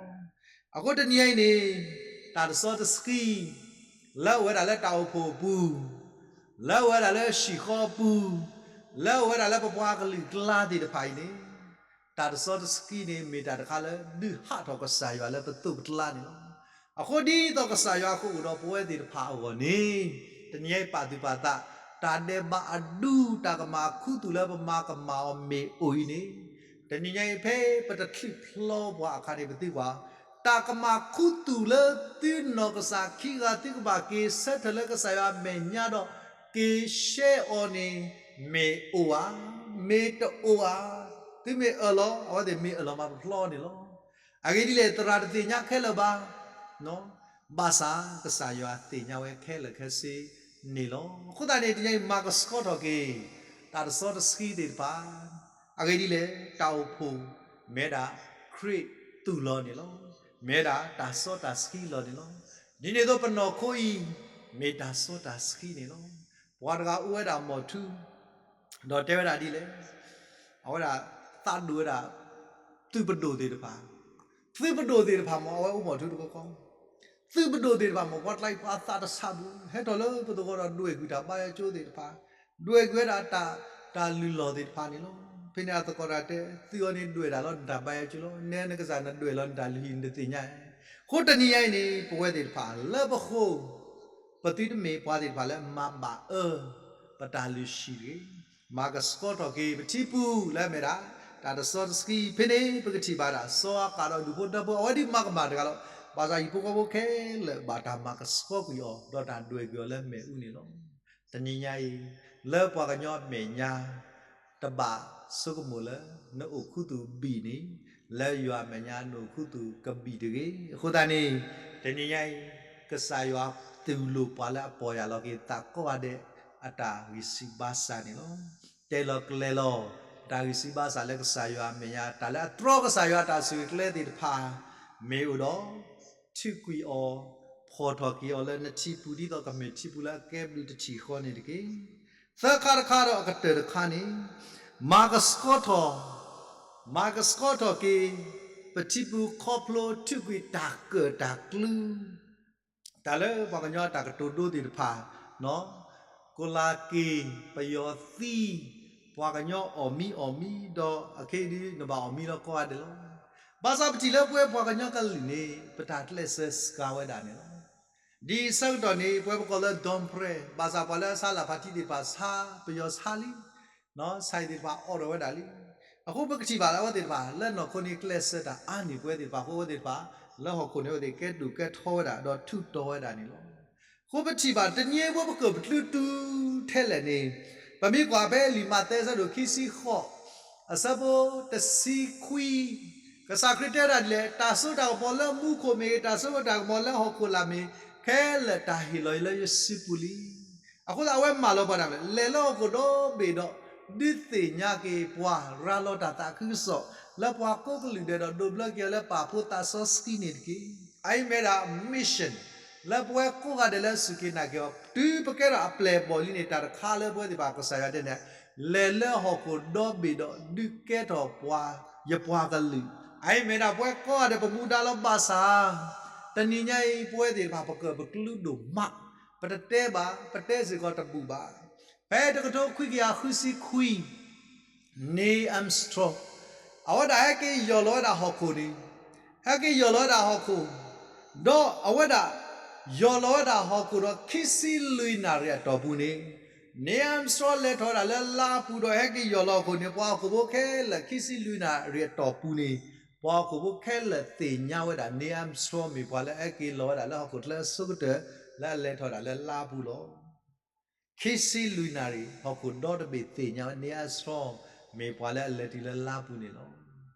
အဃိတနံၤညါအံၤန့ၣ် တၢ်တစီတဆှံ လၢအအိၣ်ဝဲဒၣ်လၢတၢ်အိၣ်ဖှိၣ်အပူၤ, လၢအအိၣ်ဝဲဒၣ်လၢဟံၣ်ဃီအပူၤ, လၢအအိၣ်ဝဲဒၣ်လၢပပှၤကလုာ်ကျါသ့ၣ်တဖၣ်အံၤန့ၣ် တၢ်တစီတဆှံန့ၣ် မ့ၢ်တၢ်တခါလၢဒုးဟးထီၣ်ကစၢ်ယွၤလၢပသိးပကျါန့ၣ်လီၤ. အဃိဒ်သိးကစၢ်ယွၤကအိၣ်ဒီးပဝဲသ့ၣ်တဖၣ်အဂီၢ်န့ၣ် တနံၤညါအံၤပာ်သူၣ်ပာ်သး တၢ်ဒဲးဘးအဒူ တၢ်ကမၣ်ခူသူၣ်လၢပမၤကမၣ်အီၤမ့ၢ်အိၣ်အံၤန့ၣ် တနံၤညါအံၤဖဲပတချုးဖျီပှၤအခါန့ၣ် ပသံကွၢ် တၢ်ကမၣ်ခူသူၣ်လၢသုနီၢ်ကစၢ်ခံဂၤသုကဘၣ်က့ၤဆၢထၢၣ်လၢကစၢ်ယွၤအမဲာ်ညါဒီး က့ၤရှဲအီၤန့ၣ် မ့ၢ်အိၣ်ဧါ, မ့ၢ်တအိၣ်ဧါ. သုမ့ၢ်အၢၣ်လီၤ အဝဲသ့ၣ်မ့ၢ်အၢၣ်လီၤမၤပဖျီအီၤန့ၣ်လီၤ. အဂ့ၢ်ဒ်လဲၣ် သရၣ်တသ့ၣ်ညါခဲလၢာ်ဘၣ် ဘၣ်ဆၣ်ကစၢ်ယွၤသ့ၣ်ညါဝဲခဲလၢာ်ခဲဆ့န့ၣ်လီၤ. အဃိသတးန့ၣ် တနံၤညါအံၤ မၤကဆှီထီၣ်က့ၤ တၢ်တစီတဆှံသ့ၣ်တဖၣ်, အဂ့ၢ်ဒ်လဲၣ် တၢ်အိၣ်ဖှိၣ် မ့ၢ်ဝဲဒၣ်ခရံာ်သူၣ်လီၤန့ၣ်လီၤ. မ့ၢ်ဝဲဒၣ်တၢ်စီတၢ်ဆှံလီၤန့ၣ်လီၤ. ဒ်န့ၣ်အသိးပနီၢ်ခိအံၤ မ့ၢ်တၢ်စီတၢ်ဆှံန့ၣ်လီၤ. ပှၤတဂၤအိၣ်ဝဲဒၣ်မီၢ်ထူ ဒီးတဲဝဲဒၣ်ဒ်လဲၣ်, အဝဲဒၣ်သးဒိၣ်ဝဲဒၣ် သုးပဒိၣ်သ့ၣ်တဖၣ်, သုးပဒိၣ်သ့ၣ်တဖၣ်မ့ၢ် အဝဲအိၣ်မီၢ်ထူတခီခီ, သုးပဒိၣ်သ့ၣ်တဖၣ်မ့ၢ် ပှၤကျါအံၤပှၤသးတဆးဘူး ဟဲထီၣ်လၢပသဝီဒီးဒွဲၣ်ကွံာ်တၢ်ဘါယွၤကၠိသ့ၣ်တဖၣ်, ဒွဲၣ်ကွံာ်ဝဲဒၣ်တၢ်လုၢ်လီၢ်သ့ၣ်တဖၣ်န့ၣ်လီၤ. ဖဲန့ၣ်အသကိးတၢ်တဲ သုးအီၤန့ၣ်ဒွဲၣ်ဒၣ်လီၤနတၢ်ဘါယွၤကၠိလီၤ, နဲနကစၢ်နဒွဲၣ်လီၤနတၢ်လုၢ်ဟံၣ်နတသ့ၣ်ညါ. အဃိတနံၤညါအံၤန့ၣ် ပဝဲသ့ၣ်တဖၣ်လၢပဃိ ပသုတမ့ၢ်ပှၤသ့ၣ်တဖၣ်လၢမၤဘၣ်အၢ ပတၢ်လုၢ်ဟံၣ်တဂ့ၤ. မၤကဆှီထီၣ်က့ၤပထံပူၤလၢအမ့ၢ်ဒၣ် တၢ်တစီတဆှံ ဖဲန့ၣ် ပကထံၣ်ဘၣ်ဒၣ် စီၤအၤကၣ်ဒီးဒူၣ်ဖိထၢဖိ အဝဲဒၣ်မၤကမၣ်တဂၤလီၤ. ဘၣ်ဆၣ်ဟံၣ်ဖိဃီဖိခဲလၢာ်ဘၣ်တၢ်မၤကဆှီကွံာ်အီၤ ဒီးတၢ်ဒွဲၣ်ကွံာ်အီၤလၢမ့ၣ်အူန့ၣ်လီၤ. တနံၤညါအံၤ လၢပှၤကညီအမဲာ်ညါ တဘၣ်ဆိကမိၣ်လၢ နအိၣ်ခူသူၣ်ဘံၣ်န့ၣ် လၢယွၤအမဲာ်ညါနအိၣ်ခူသူၣ်ကဘံၣ်တဂ့ၤ. အဃိသတးန့ၣ် တနံၤညါအံၤ ကစၢ်ယွၤတူၢ်လိာ်ပှၤလၢအပီၢ်ယၢ်လီၤက့ၤသးကိးဂၤဒဲး အတၢ်ဂံၢ်စၢ်ဘါစၢ်န့ၣ်လီၤ. တဲလီၤကျဲၤလီၤ တၢ်ဂံၢ်စၢ်ဘါစၢ်လၢကစၢ်ယွၤအမဲာ်ညါ တၢ်လၢအတြီကစၢ်ယွၤအတၢ်ဆိၣ်ဂ့ၤကျဲသ့ၣ်တဖၣ် မ့ၢ်အိၣ်ဒီး ထုးကွံာ်အီၤ ဖီၣ်ထီၣ်က့ၤအီၤလၢနထံပူၤ ဒ်သိးကမ့ၢ်ထံပူၤလၢအကဲဘျုးတထံၣ်ဃီန့ၣ်တက့ၢ်. သၢခါတခါဒီးအကတၢၢ်တခါန့ၣ် မၤကဆှီထီၣ် မၤကဆှီထီၣ်က့ၤ ပထံပူၤခီဖျိထုးကွံာ်တၢ်ကၢၣ်တၢ်ကျူ တၢ်လၢပှၤကညီအတၢ်ကတိၤဒိသ့ၣ်တဖၣ်, ကိလးက့ၤ ပယီၤသံ ပှၤကညီအီၣ်မံအီၣ်မံ ဒီးအခဲအံၤဒုးနဘၣ်အီၣ်မံလၢကိးဂၤဒဲးလီၤ. ဘၣ်ဆၣ်ပထံၣ်လၢပဝဲပှၤကညီကလုာ်န့ၣ် ပတၢ်ကျဲးစၢးစှၤဝဲဒၣ်န့ၣ်လီၤ. ဒ်ဆၢကတီၢ်န့ၣ် ပဝဲပကိးလၢ Don Phraya ဘၣ်ဆၣ်ပှၤလၢအဆါလၢ်ဖးထံသ့ၣ်တဖၣ်ဆါ ပယီၤဆါလံ ဆါဟံၣ်သ့ၣ်တဖၣ်အိးထီၣ်ဝဲဒၣ်လံ. အဃိပကထံၣ်ဘၣ်လၢအဝဲသ့ၣ်တဖၣ် လၢနီၢ်ခိန့ၣ်ကျဲးစၢးတၢ်အါန့ၢ်ပဝဲသ့ၣ်တဖၣ်အဃိ အဝဲသ့ၣ်တဖၣ် လၢဟီၣ်ခိၣ်န့ၣ် အဝဲသ့ၣ်ကဲဒိၣ်ကဲထီဝဲဒၣ် ဒီးထူးတီၤဝဲဒၣ်န့ၣ်လီၤ. အဃိပထံၣ်ဘၣ် တနံၤအံၤပကပျုးတုၤထဲလဲၣ်န့ၣ် ပမ့ၢ်ကွၢ်ဖဲလံာ်မးသဲအဆၢဒိၣ်ခံဆံဃိး အဆၢဖိတဆံခွံ ကစၢ်ခရံာ်တဲဝဲဒၣ်ဒ်လဲၣ်, တၢ်စိတၢ်ကမီၤလၢမူခိၣ်မ့ၢ်ဂ့ၤ, တၢ်စိတၢ်ကမီၤလၢဟီၣ်ခိၣ်လာ်မ့ၢ်, ခဲလၢာ်တၢ်ဟ့ၣ်လီၤအံၤလၢယစုပူၤလံ. အဃိသတးအဝဲမၢလီၤပှၤဒၣ်လဲာ်, လဲၤလၢဟီၣ်ခိၣ်ဒီဘ့ၣ်ဒီး ဒုးသ့ၣ်ညါက့ၤပှၤ ရၤလီၤတၢ်သးခုကစီၣ် လၢပှၤကိးကလုာ်ဒဲးဒီး ဒိးဘျၢက့ၤအီၤလၢပာ်ဖှိၣ်သးစီဆှံန့ၣ်တက့ၢ်. အအံၤမ့ၢ်ဒၣ် mission လၢပဝဲကိးဂၤဒဲးလၢစူၢ်က့ၤနာ်က့ၤအီၤ တုၤပကဲထီၣ်အပျဲၢ်အဘီၣ်လံန့ၣ် တၢ်တခါလၢပဝဲသ့ၣ်တဖၣ်ကစၢ်ယွၤတဲန့ၣ် လဲၤလၢဟီၣ်ခိၣ်ဒီဘ့ၣ်ဒီး ဒုးကဲထီၣ်ပှၤ ယပှၤကလုာ်. အအံၤမ့ၢ်ဒၣ်ပဝဲကိးဂၤဒဲးပမူဒါလီၤဘၣ်ဆၣ် တနံၤညါအံၤ ပဝဲသ့ၣ်တဖၣ်ပကြၢးပကလုာ်ဒိၣ်မး, ပတတဲဘၣ်, ပတဲစ့ၢ်ကီးတဘူၣ်ဘၣ်. ဖဲတကထိခွံကယၤဃုဆံခွံ Neil Armstrong အဝဲဒၣ်ဟဲက့ၤယီၢ်လီၤဝဲဒၣ်ဟီၣ်ခိၣ်န့ၣ်, ဟဲက့ၤယီၢ်လီၤဝဲဒၣ်ဟီၣ်ခိၣ်, ဒီးအဝဲဒၣ် ယီၢ်လီၤဝဲဒၣ်ဟီၣ်ခိၣ်ဒီးခံဆံလွံၢ်နၣ်ရံၣ်အတီၢ်ပူၤန့ၣ်, Neil Armstrong လဲၤထီၣ်ဝဲဒၣ်လၢလါပူၤဒီးဟဲက့ၤယီၢ်လီၤဟီၣ်ခိၣ်န့ၣ် ပှၤဟီၣ်ခိၣ်ဖိခဲလၢာ်ခံဆံလွံၢ်နၣ်ရံၣ်အတီၢ်ပူၤန့ၣ် ပှၤဟီၣ်ခိၣ်ဖိခဲလၢာ်သ့ၣ်ညါဝဲဒၣ် Neil Armstrong မ့ၢ်ပှၤလၢအဟဲက့ၤလီၤဝဲဒၣ်လၢဟီၣ်ခိၣ်ချၢအဆိကတၢၢ် လၢအလဲၤထီၣ်ဝဲဒၣ်လၢလါပူၤလီၤ. ခံဆံလွံၢ်နၣ်ရံၣ် ဟီၣ်ခိၣ်ဒီတဘ့ၣ်သ့ၣ်ညါဝဲ Neil Armstrong မ့ၢ်ပှၤလၢအလဲၤတုၤလၢလါပူၤန့ၣ်လီၤ.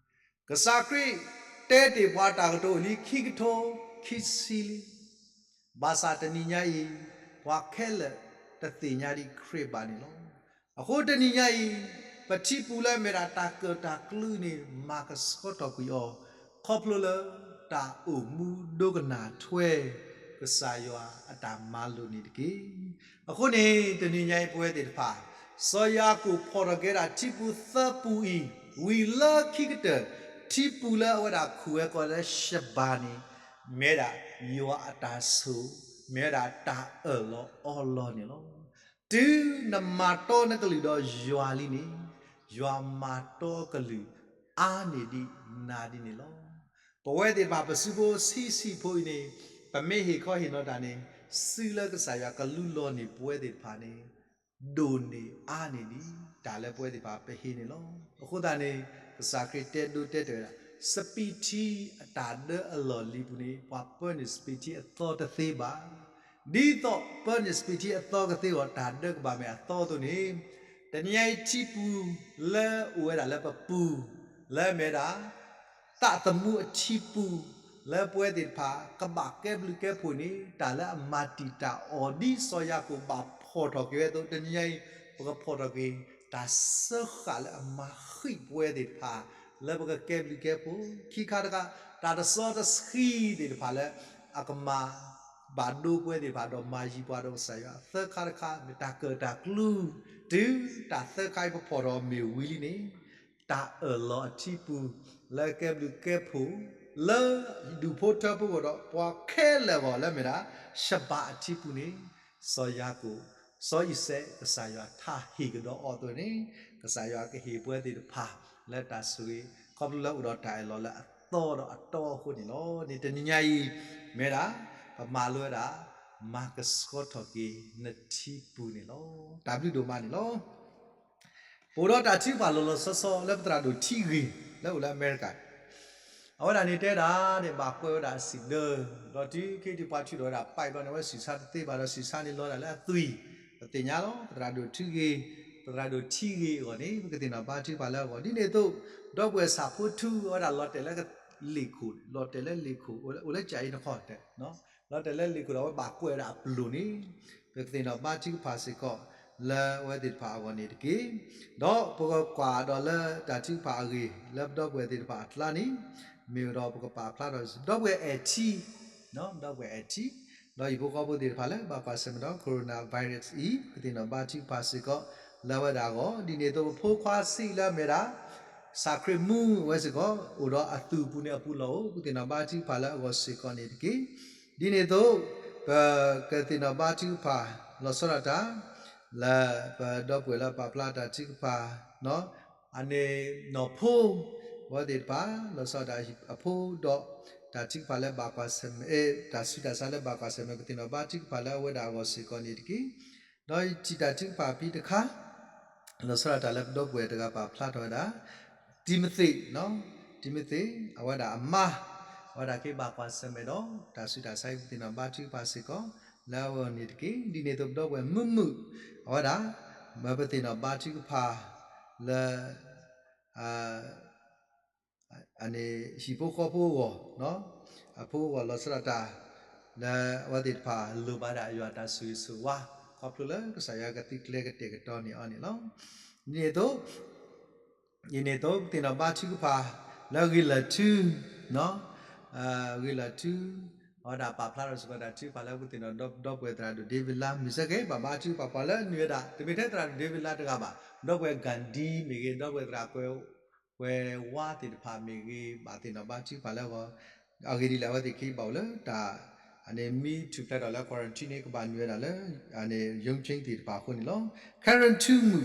ကစၢ်ခရံာ်တဲတ့ၢ်ပှၤတၢ်ကတိၤလံခံကထိခံဆံလံ. ဘၣ်ဆၣ်တနံၤညါအံၤ ပှၤခဲလၢာ်တသ့ၣ်ညါဒံးခရံာ်ဘၣ်န့ၣ်လီၤ. အဃိတနံၤညါအံၤ ပထံပူၤလၢအမ့ၢ်ဒၣ်တၢ်ကၢၣ်တၢ်ကျူန့ၣ် မၤကဆှီထီၣ်ကွံာ်အီၤ ခီဖျိလၢတၢ်အိၣ်မူဒိကနၣ်ထွဲ ကစၢ်ယွၤအတၢ်မၤလိာ်န့ၣ်တက့ၢ်. အဃိန့ၣ် တနံၤညါအံၤပဝဲသ့ၣ်တဖၣ် စီၤယၤကိာ်ဖီၣ်ထီၣ်က့ၤဝဲဒၣ်ထံပူၤသၢပူၤအံၤ ဝံၤလၢခံကတၢၢ် ထံပူၤလၢအဝဲဒၣ်ခူၣ်ဝဲကိးလၢရှဘၤန့ၣ် မ့ၢ်ဝဲဒၣ်ယွၤအတၢ်ဆိၣ်, မ့ၢ်ဝဲဒၣ်တၢ်အၢၣ်လီၤအီလီၤန့ၣ်လီၤ. တုၤနမၤတီနကလုၢ်ဒီးယွၤလံန့ၣ် ယွၤမၤတီကလုၢ်အါန့ၢ်ဒံးနၤဒ်န့ၣ်လီၤ. ပဝဲသ့ၣ်တဖၣ်ပစုဖိဆံးဆံးဖိအံၤန့ၣ် ပမ့ၢ်ဟ့ၣ်ခီဟ့ၣ်နီၤတၢ်န့ၣ် စုလၢကစၢ်ယွၤကလူလီၤန့ၢ်ပဝဲသ့ၣ်တဖၣ်န့ၣ် ဒိၣ်န့ၢ်အါန့ၢ်ဒံး တၢ်လၢပဝဲသ့ၣ်တဖၣ်ပဟ့ၣ်န့ၣ်လီၤ. အဃိသတးန့ၣ် ကစၢ်ခရံာ်တဲဒိတဲတၢ်ဝဲဒၣ် စပံးထံအတၢ်ဒၢအလီၢ်လံၤပူၤန့ၣ် ပှၤပၢန့ၢ်စပံးထံအသီတသ့ဘၣ်. ဒ်သိးပၢန့ၢ်စပံးထံအသီကသ့အဂီၢ် တၢ်ဒၢကဘၣ်မ့ၢ်အသီအသိးန့ၣ် တနံၤညါအံၤထံပူၤလၢအိၣ်ဝဲဒၣ်လၢပပူၤ လၢအမ့ၢ်ဒၣ် သးသမူအထံပူၤ လၢပဝဲသ့ၣ်တဖၣ် ကဘၣ်ကဲဘျုးကဲဖှိၣ်န့ၣ် တၢ်လၢအမၤတံာ်တာ်အီၤ ဒ်စီၤယၤကိာ်ဘၣ်ဖီၣ်ထီၣ်က့ၤဝဲအသိး တနံၤညါအံၤ ပကဖီၣ်ထီၣ်က့ၤ တၢ်စၢဃာ်လၢအမၤဃံးပဝဲသ့ၣ်တဖၣ် လၢပကကဲဘျုးကဲဖှိၣ် ခံခါတခါ တၢ်တစီတဆှံသ့ၣ်တဖၣ်လၢ အကမၤ ဘၣ်ဒိပဝဲသ့ၣ်တဖၣ် ဒီးမၤယံၤပှၤဒီးကစၢ်ယွၤ သၢခါတခါ မ့ၢ်တၢ်ကၢၣ်တၢ်ကျူ တုၤတၢ်သၢခါအံၤပဖီၣ်ထီၣ်မ့ၢ်ဝံၤလံန့ၣ် တၢ်အၢၣ်လီၤအထံပူၤ လၢကဲဘျုးကဲဖှိၣ် လၢဒူၣ်ဖိထၢဖိအဂီၢ်ဒီး ပှၤခဲလၢာ်အဂီၢ်လၢမ့ၢ်ဒၣ် ရှဘၤအထံပူၤန့ၣ် စီၤယၤကိာ် စီၤအံၤစဲး ကစၢ်ယွၤထးဟ့ၣ်ကဒီးအီၤအသိးန့ၣ် ကစၢ်ယွၤကဟ့ၣ်ပဝဲသ့ၣ်တဖၣ် လၢတၢ်ဆိၣ်ဂ့ၤ ခီဖျိလၢအိၣ်ဒီးတၢ်အၢၣ်လီၤလၢအသီဒီးအတီအဃိန့ၣ်လီၤ. န့ၣ်တနံၤညါအံၤ မ့ၢ်ဒၣ် ပမၤလိဝဲဒၣ် မၤကဆှီထီၣ်က့ၤနထံပူၤန့ၣ်လီၤ. တၢ်ဘျုးဒိၣ်မးန့ၣ်လီၤ. ပအိၣ်ဒီးတၢ်ထုကဖၣ်လီၤလီၤဆီဆီ လၢပသရၣ်ဒိၣ်ထံဂ့ၤ လၢအိၣ်လၢအမဲရကၤ အဝဲဒၣ်န့ၣ်တဲဒၣ်န့ၣ် ဘၣ်ကွဲးဝဲဒၣ်စံၣ်ဒၢ ဒီးတုၤခဲအံၤပှၤထုးထီၣ်ဝဲဒၣ် pipe ဘျီန့ၣ် အဝဲဆံၣ်ဆါတသ့ဘၣ်ဒီး ဆံၣ်ဆါန့ၣ်လီၤဒၣ်လၢအသွံၣ် ပသ့ၣ်ညါလီၤ. ပသရၣ်ဒိၣ်ထံဂ့ၤ ပသရၣ်ဒိၣ်ထံဂ့ၤအဂီၢ်န့ၣ် ပကသ့ၣ်နီၣ်ဘါထုကဖၣ်လၢအဂီၢ် ဒ်န့ၣ်အသိး ဒီပုၢ်ဝဲၢ်ဆၣ်ဖိထူအဝဲဒၣ်လီၤတဲာ်လၢလ့ၣ်ခိၣ် လီၤတဲာ်လၢလ့ၣ်ခိၣ် အိၣ်လၢကၠၤအံၤနခီၣ်တဲ လီၤတဲာ်လၢလ့ၣ်ခိၣ်ဒီး အဝဲဘၣ်ကွဲးဝဲဒၣ်အပျိၢ်န့ၣ် ပကသ့ၣ်နီၣ်ဘါထုကဖၣ်စ့ၢ်ကီး လၢအဝဲသ့ၣ်တဖၣ်အဂီၢ်န့ၣ်တက့ၢ်. ဒီးပကကွၢ်ဒီးလၢတၢ်ထုကဖၣ်အဂ့ၢ် လၢပဒီပုၢ်ဝဲၢ်သ့ၣ်တဖၣ်အကျါန့ၣ် မ့ၢ်ဒီးပကပာ်ဖျါထီၣ် ဒီပုၢ်ဝဲၢ်အဲၣ်ထံ ဒီပုၢ်ဝဲၢ်အဲၣ်ထံ ဒီးဟံၣ်ဖိဃီဖိသ့ၣ်တဖၣ်လၢဘၣ်ကွၢ်ဆၢၣ်မဲာ်ဒီး coronavirus အံၤ ပကသ့ၣ်နီၣ်ဘါထုကဖၣ်စ့ၢ်ကီး လၢအဝဲဒၣ်အဂီၢ် ဒ်န့ၣ်အသိး ပဖိခွါဆံးလၢအမ့ၢ်ဒၣ် ဆၣ်ခရံာ်မူအဝဲစ့ၢ်ကီး အိၣ်ဒီးအသူၣ်အပူၤန့ၣ်အပူၤလီၢ်အိၣ် ပကသ့ၣ်နီၣ်ဘါထုကဖၣ်လၢအဂီၢ်စ့ၢ်ကီးန့ၣ်တက့ၢ်. ဒ်န့ၣ်အသိး ပကသ့ၣ်နီၣ်ဘါထုကဖၣ် လီၤဆီဒၣ်တၢ် လၢပဒီပုၢ်ဝဲၢ်လၢပာ်ဖျါတၢ်ထုကဖၣ် အန့ၣ်နီၢ်ဖိ အဝဲသ့ၣ်တဖၣ် လီၤဆီဒၣ်တၢ်အဖိဒီး တၢ်ထုကဖၣ်လၢဘၣ်ကွၢ်ဆၢၣ်မဲာ် တၢ်ဆူးတၢ်ဆါလၢဘၣ်ကွၢ်ဆၢၣ်မဲာ် ပသ့ၣ်နီၣ်ဘါထုကဖၣ်လၢအဝဲဒၣ်အဂီၢ်စ့ၢ်ကီးန့ၣ်တက့ၢ်. ဒီးယထံၣ်တၢ်ထုကဖၣ်ဖဲတခါ လီၤဆီဒၣ်တၢ်လၢပဒီပုၢ်ဝဲၢ်တဂၤပာ်ဖျါထီၣ်ဝဲဒၣ် တံၤမသ့း, တံၤမသ့း အဝဲဒၣ်အမါ အဝဲဒၣ်က့ၤဘၣ်ကွၢ်ဆၢၣ်မဲာ်ဒီး တၢ်ဆူးတၢ်ဆါအံၤ ပသ့ၣ်နီၣ်ဘါထုကဖၣ်စ့ၢ်ကီး လၢအဂီၢ်န့ၣ်တက့ၢ်. ဒ်န့ၣ်အသိးပဒီပုၢ်ဝဲၢ်မုာ်မုာ် အဝဲဒၣ် မ့ၢ်ပသ့ၣ်နီၣ်ဘါထုကဖၣ် လၢ အန့ၣ်ဟံၣ်ဖိဃီဖိအဂီၢ်, အဖိအဂီၢ်လီၤဆီဒၣ်တၢ် လၢအဝဲသ့ၣ်တဖၣ်လိၣ်ဘၣ်ဒၣ်ယွၤတၢ်ဆိၣ်ဂ့ၤဆိၣ်ဝါ ခီဖျိလၢကစၢ်ယွၤကသုကျဲကတဲာ်ကတီၤန့ၢ်အီၤန့ၣ်လီၤ. ဒ်န့ၣ်အသိး ဒ်န့ၣ်အသိး ပသ့ၣ်နီၣ်ဘါထုကဖၣ် လၢဂ့ၤလၢာ်ထူ, ဂ့ၤလၢာ်ထူ အဝဲဒၣ်ပာ်ဖျါထီၣ်စ့ၢ်ကီးတၢ်ထုကဖၣ်လၢပသ့ၣ်နီၣ်ဒီပုၢ်ဝဲၢ်သရၣ်ဒိၣ် David လါ မုၢ်စဲကဲ ဘၣ်ဘါထုကဖၣ်ပှၤလၢနုၤဝဲဒၣ် တမ့ၢ်ထဲသရၣ်ဒိၣ် David လါတဂၤဘၣ် ဒီပုၢ်ဝဲၢ် Gandhi မ့ၢ်ဂ့ၤ ဒီပုၢ်ဝဲၢ်သရၣ်ကွဲး ကွဲးဝါသ့ၣ်တဖၣ်မ့ၢ်ဂ့ၤ ဘၣ်သ့ၣ်နီၣ်ဘါထုကဖၣ်လၢအဂီၢ်, အဂ့ၢ်ဒ်လဲၣ် အဝဲသ့ၣ်ခံဘၣ်အိၣ်လၢတၢ် အန့ၣ်မ့ၢ်ထူၣ်ဖျဲးထီၣ်လၢ quarantine န့ၣ် ကဘၣ်နုာ်ဝဲဒၣ်လၢ အန့ၣ် ရုံးချိန်း သ့ၣ်တဖၣ်အဃိန့ၣ်လီၤ. Karen ထူမုၣ်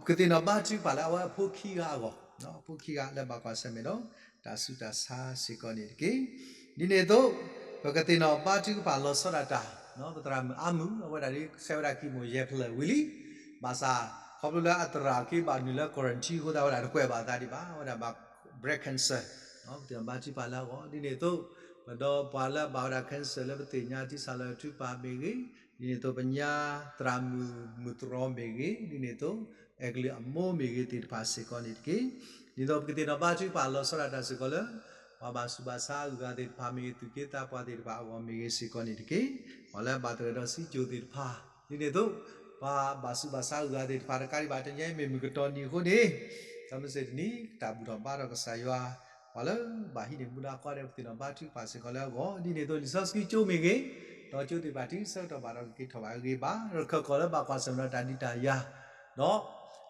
ကသ့ၣ်နီၣ်ဘါထုကဖၣ်လၢအဝဲအဖိခံဂၤအဂီၢ်, အဖိခံဂၤလၢဘၣ်ကွၢ်ဆၢၣ်မဲာ်ဒီး တၢ်ဆူးတၢ်ဆါစ့ၢ်ကီးန့ၣ်တက့ၢ်. ဒ်န့ၣ်အသိး ပကသ့ၣ်နီၣ်ဘါထုကဖၣ်လီၤဆီဒၣ်တၢ် ပသရၣ်မုၣ်အါမုၢ် အဝဲဒၣ်ဒ်ဆဲးဝဲဒၣ် chemo ယဲၢ်ဖျၢၣ်ဝံၤလံ, ဘၣ်ဆၣ် ခီဖျိလၢအသရၣ်က့ၤဘၣ်နုာ်လၢ quarantine အဃိသတး အဝဲဒၣ်တကွဲးဘၣ်အသးဒံးဘၣ်, အဝဲဒၣ်ဘၣ် breast cancer ပသ့ၣ်နီၣ်ဘါထုကဖၣ်လၢအဂီၢ်, ဒ်န့ၣ်အသိး ပဒီးပှၤလၢအဘၣ်ဝဲဒၣ် cancer လၢပသ့ၣ်ညါ ထံဆၣ်လီၤထုကဖၣ်မ့ၢ်ဂ့ၤ, ဒ်န့ၣ်အသိးပညါသရၣ်မုၣ်မုၢ်တြီၤမ့ၢ်ဂ့ၤ, ဒ်န့ၣ်အသိး အဲကလုးအမိၢ်မ့ၢ်ဂ့ၤသ့ၣ်တဖၣ်စ့ၢ်ကီးန့ၣ်တက့ၢ်. ဒ်သိးပကသ့ၣ်နီၣ်ဘါထုကဖၣ်လီၤဆီဒၣ်တၢ်စ့ၢ်ကီးလၢ ပှၤဘၣ်ဆူးဘၣ်ဆါအဂုၤအဂၤသ့ၣ်တဖၣ်မ့ၢ်ဂ့ၤ, သူၣ်က့သးပှၢ်သ့ၣ်တဖၣ်အဂီၢ်မ့ၢ်ဂ့ၤစ့ၢ်ကီးန့ၣ်တက့ၢ်. ပှၤလၢအဘၣ်သဂၢၢ်ဒီးစံကၠိၣ်သ့ၣ်တဖၣ်, ဒ်န့ၣ်အသိး ပှၤဘၣ်ဆူးဘၣ်ဆါအဂုၤအဂၤသ့ၣ်တဖၣ်တကးဒံးဘၣ် တနံၤအံၤမ့ၢ်မုၢ်ကတီၢ်နံၤအဃိန့ၣ်, ခဲမုၢ်ဆ့ၣ်တနံၤ တၢ်ဘူၣ်ထီၣ်ဘါထီၣ်ကစၢ်ယွၤ, ပှၤလၢဘၣ်ဟံးန့ၢ်မူဒါကိးဂၤဒဲး ပသ့ၣ်နီၣ်ဘါထုကဖၣ်စ့ၢ်ကီးလၢအဂီၢ်, ဒ်န့ၣ်အသိး လံာ်စီဆှံကၠိမ့ၢ်ဂ့ၤ, ဒီးကၠိသ့ၣ်တဖၣ်တဆၢကတီၢ်ဘၣ်ဒီးကက့ၤထီၣ်ဘၣ်အဂ့ၤဘၣ်, ရခၢၣ်ကီၢ်လၢဘၣ်ကွၢ်ဆၢၣ်မဲာ်ဒီးတၢ်ဒုးတၢ်ယၤ,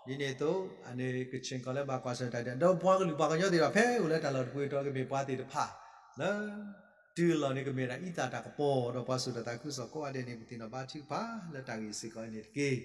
ဒီး ဒ်န့ၣ်အသိး အန့ၣ်ကဆ့ၣ်ကီၢ်လၢဘၣ်ကွၢ်ဆၢၣ်တၢ်ဒုး, ဒီးပှၤကလုာ်ပှၤကညီသ့ၣ်တဖၣ် ဖဲအိၣ်လၢတၢ်လီၢ်တပူၤအတီၤကမ့ၢ်ပှၤသ့ၣ်တဖၣ် လၢ တုၤအလီၢ်န့ၣ်ကမ့ၢ်ဒၣ်အံသၣ်တၢ်ကပီၤ, ဒီးပှၤစိာ်တၢ်သးခုကစီၣ်ကိးဂၤဒဲးန့ၣ် ပသ့ၣ်နီၣ်ဘါထုကဖၣ်လၢတၢ်ဂ့ၢ်စ့ၢ်ကီးအံၤန့ၣ်တက့ၢ်.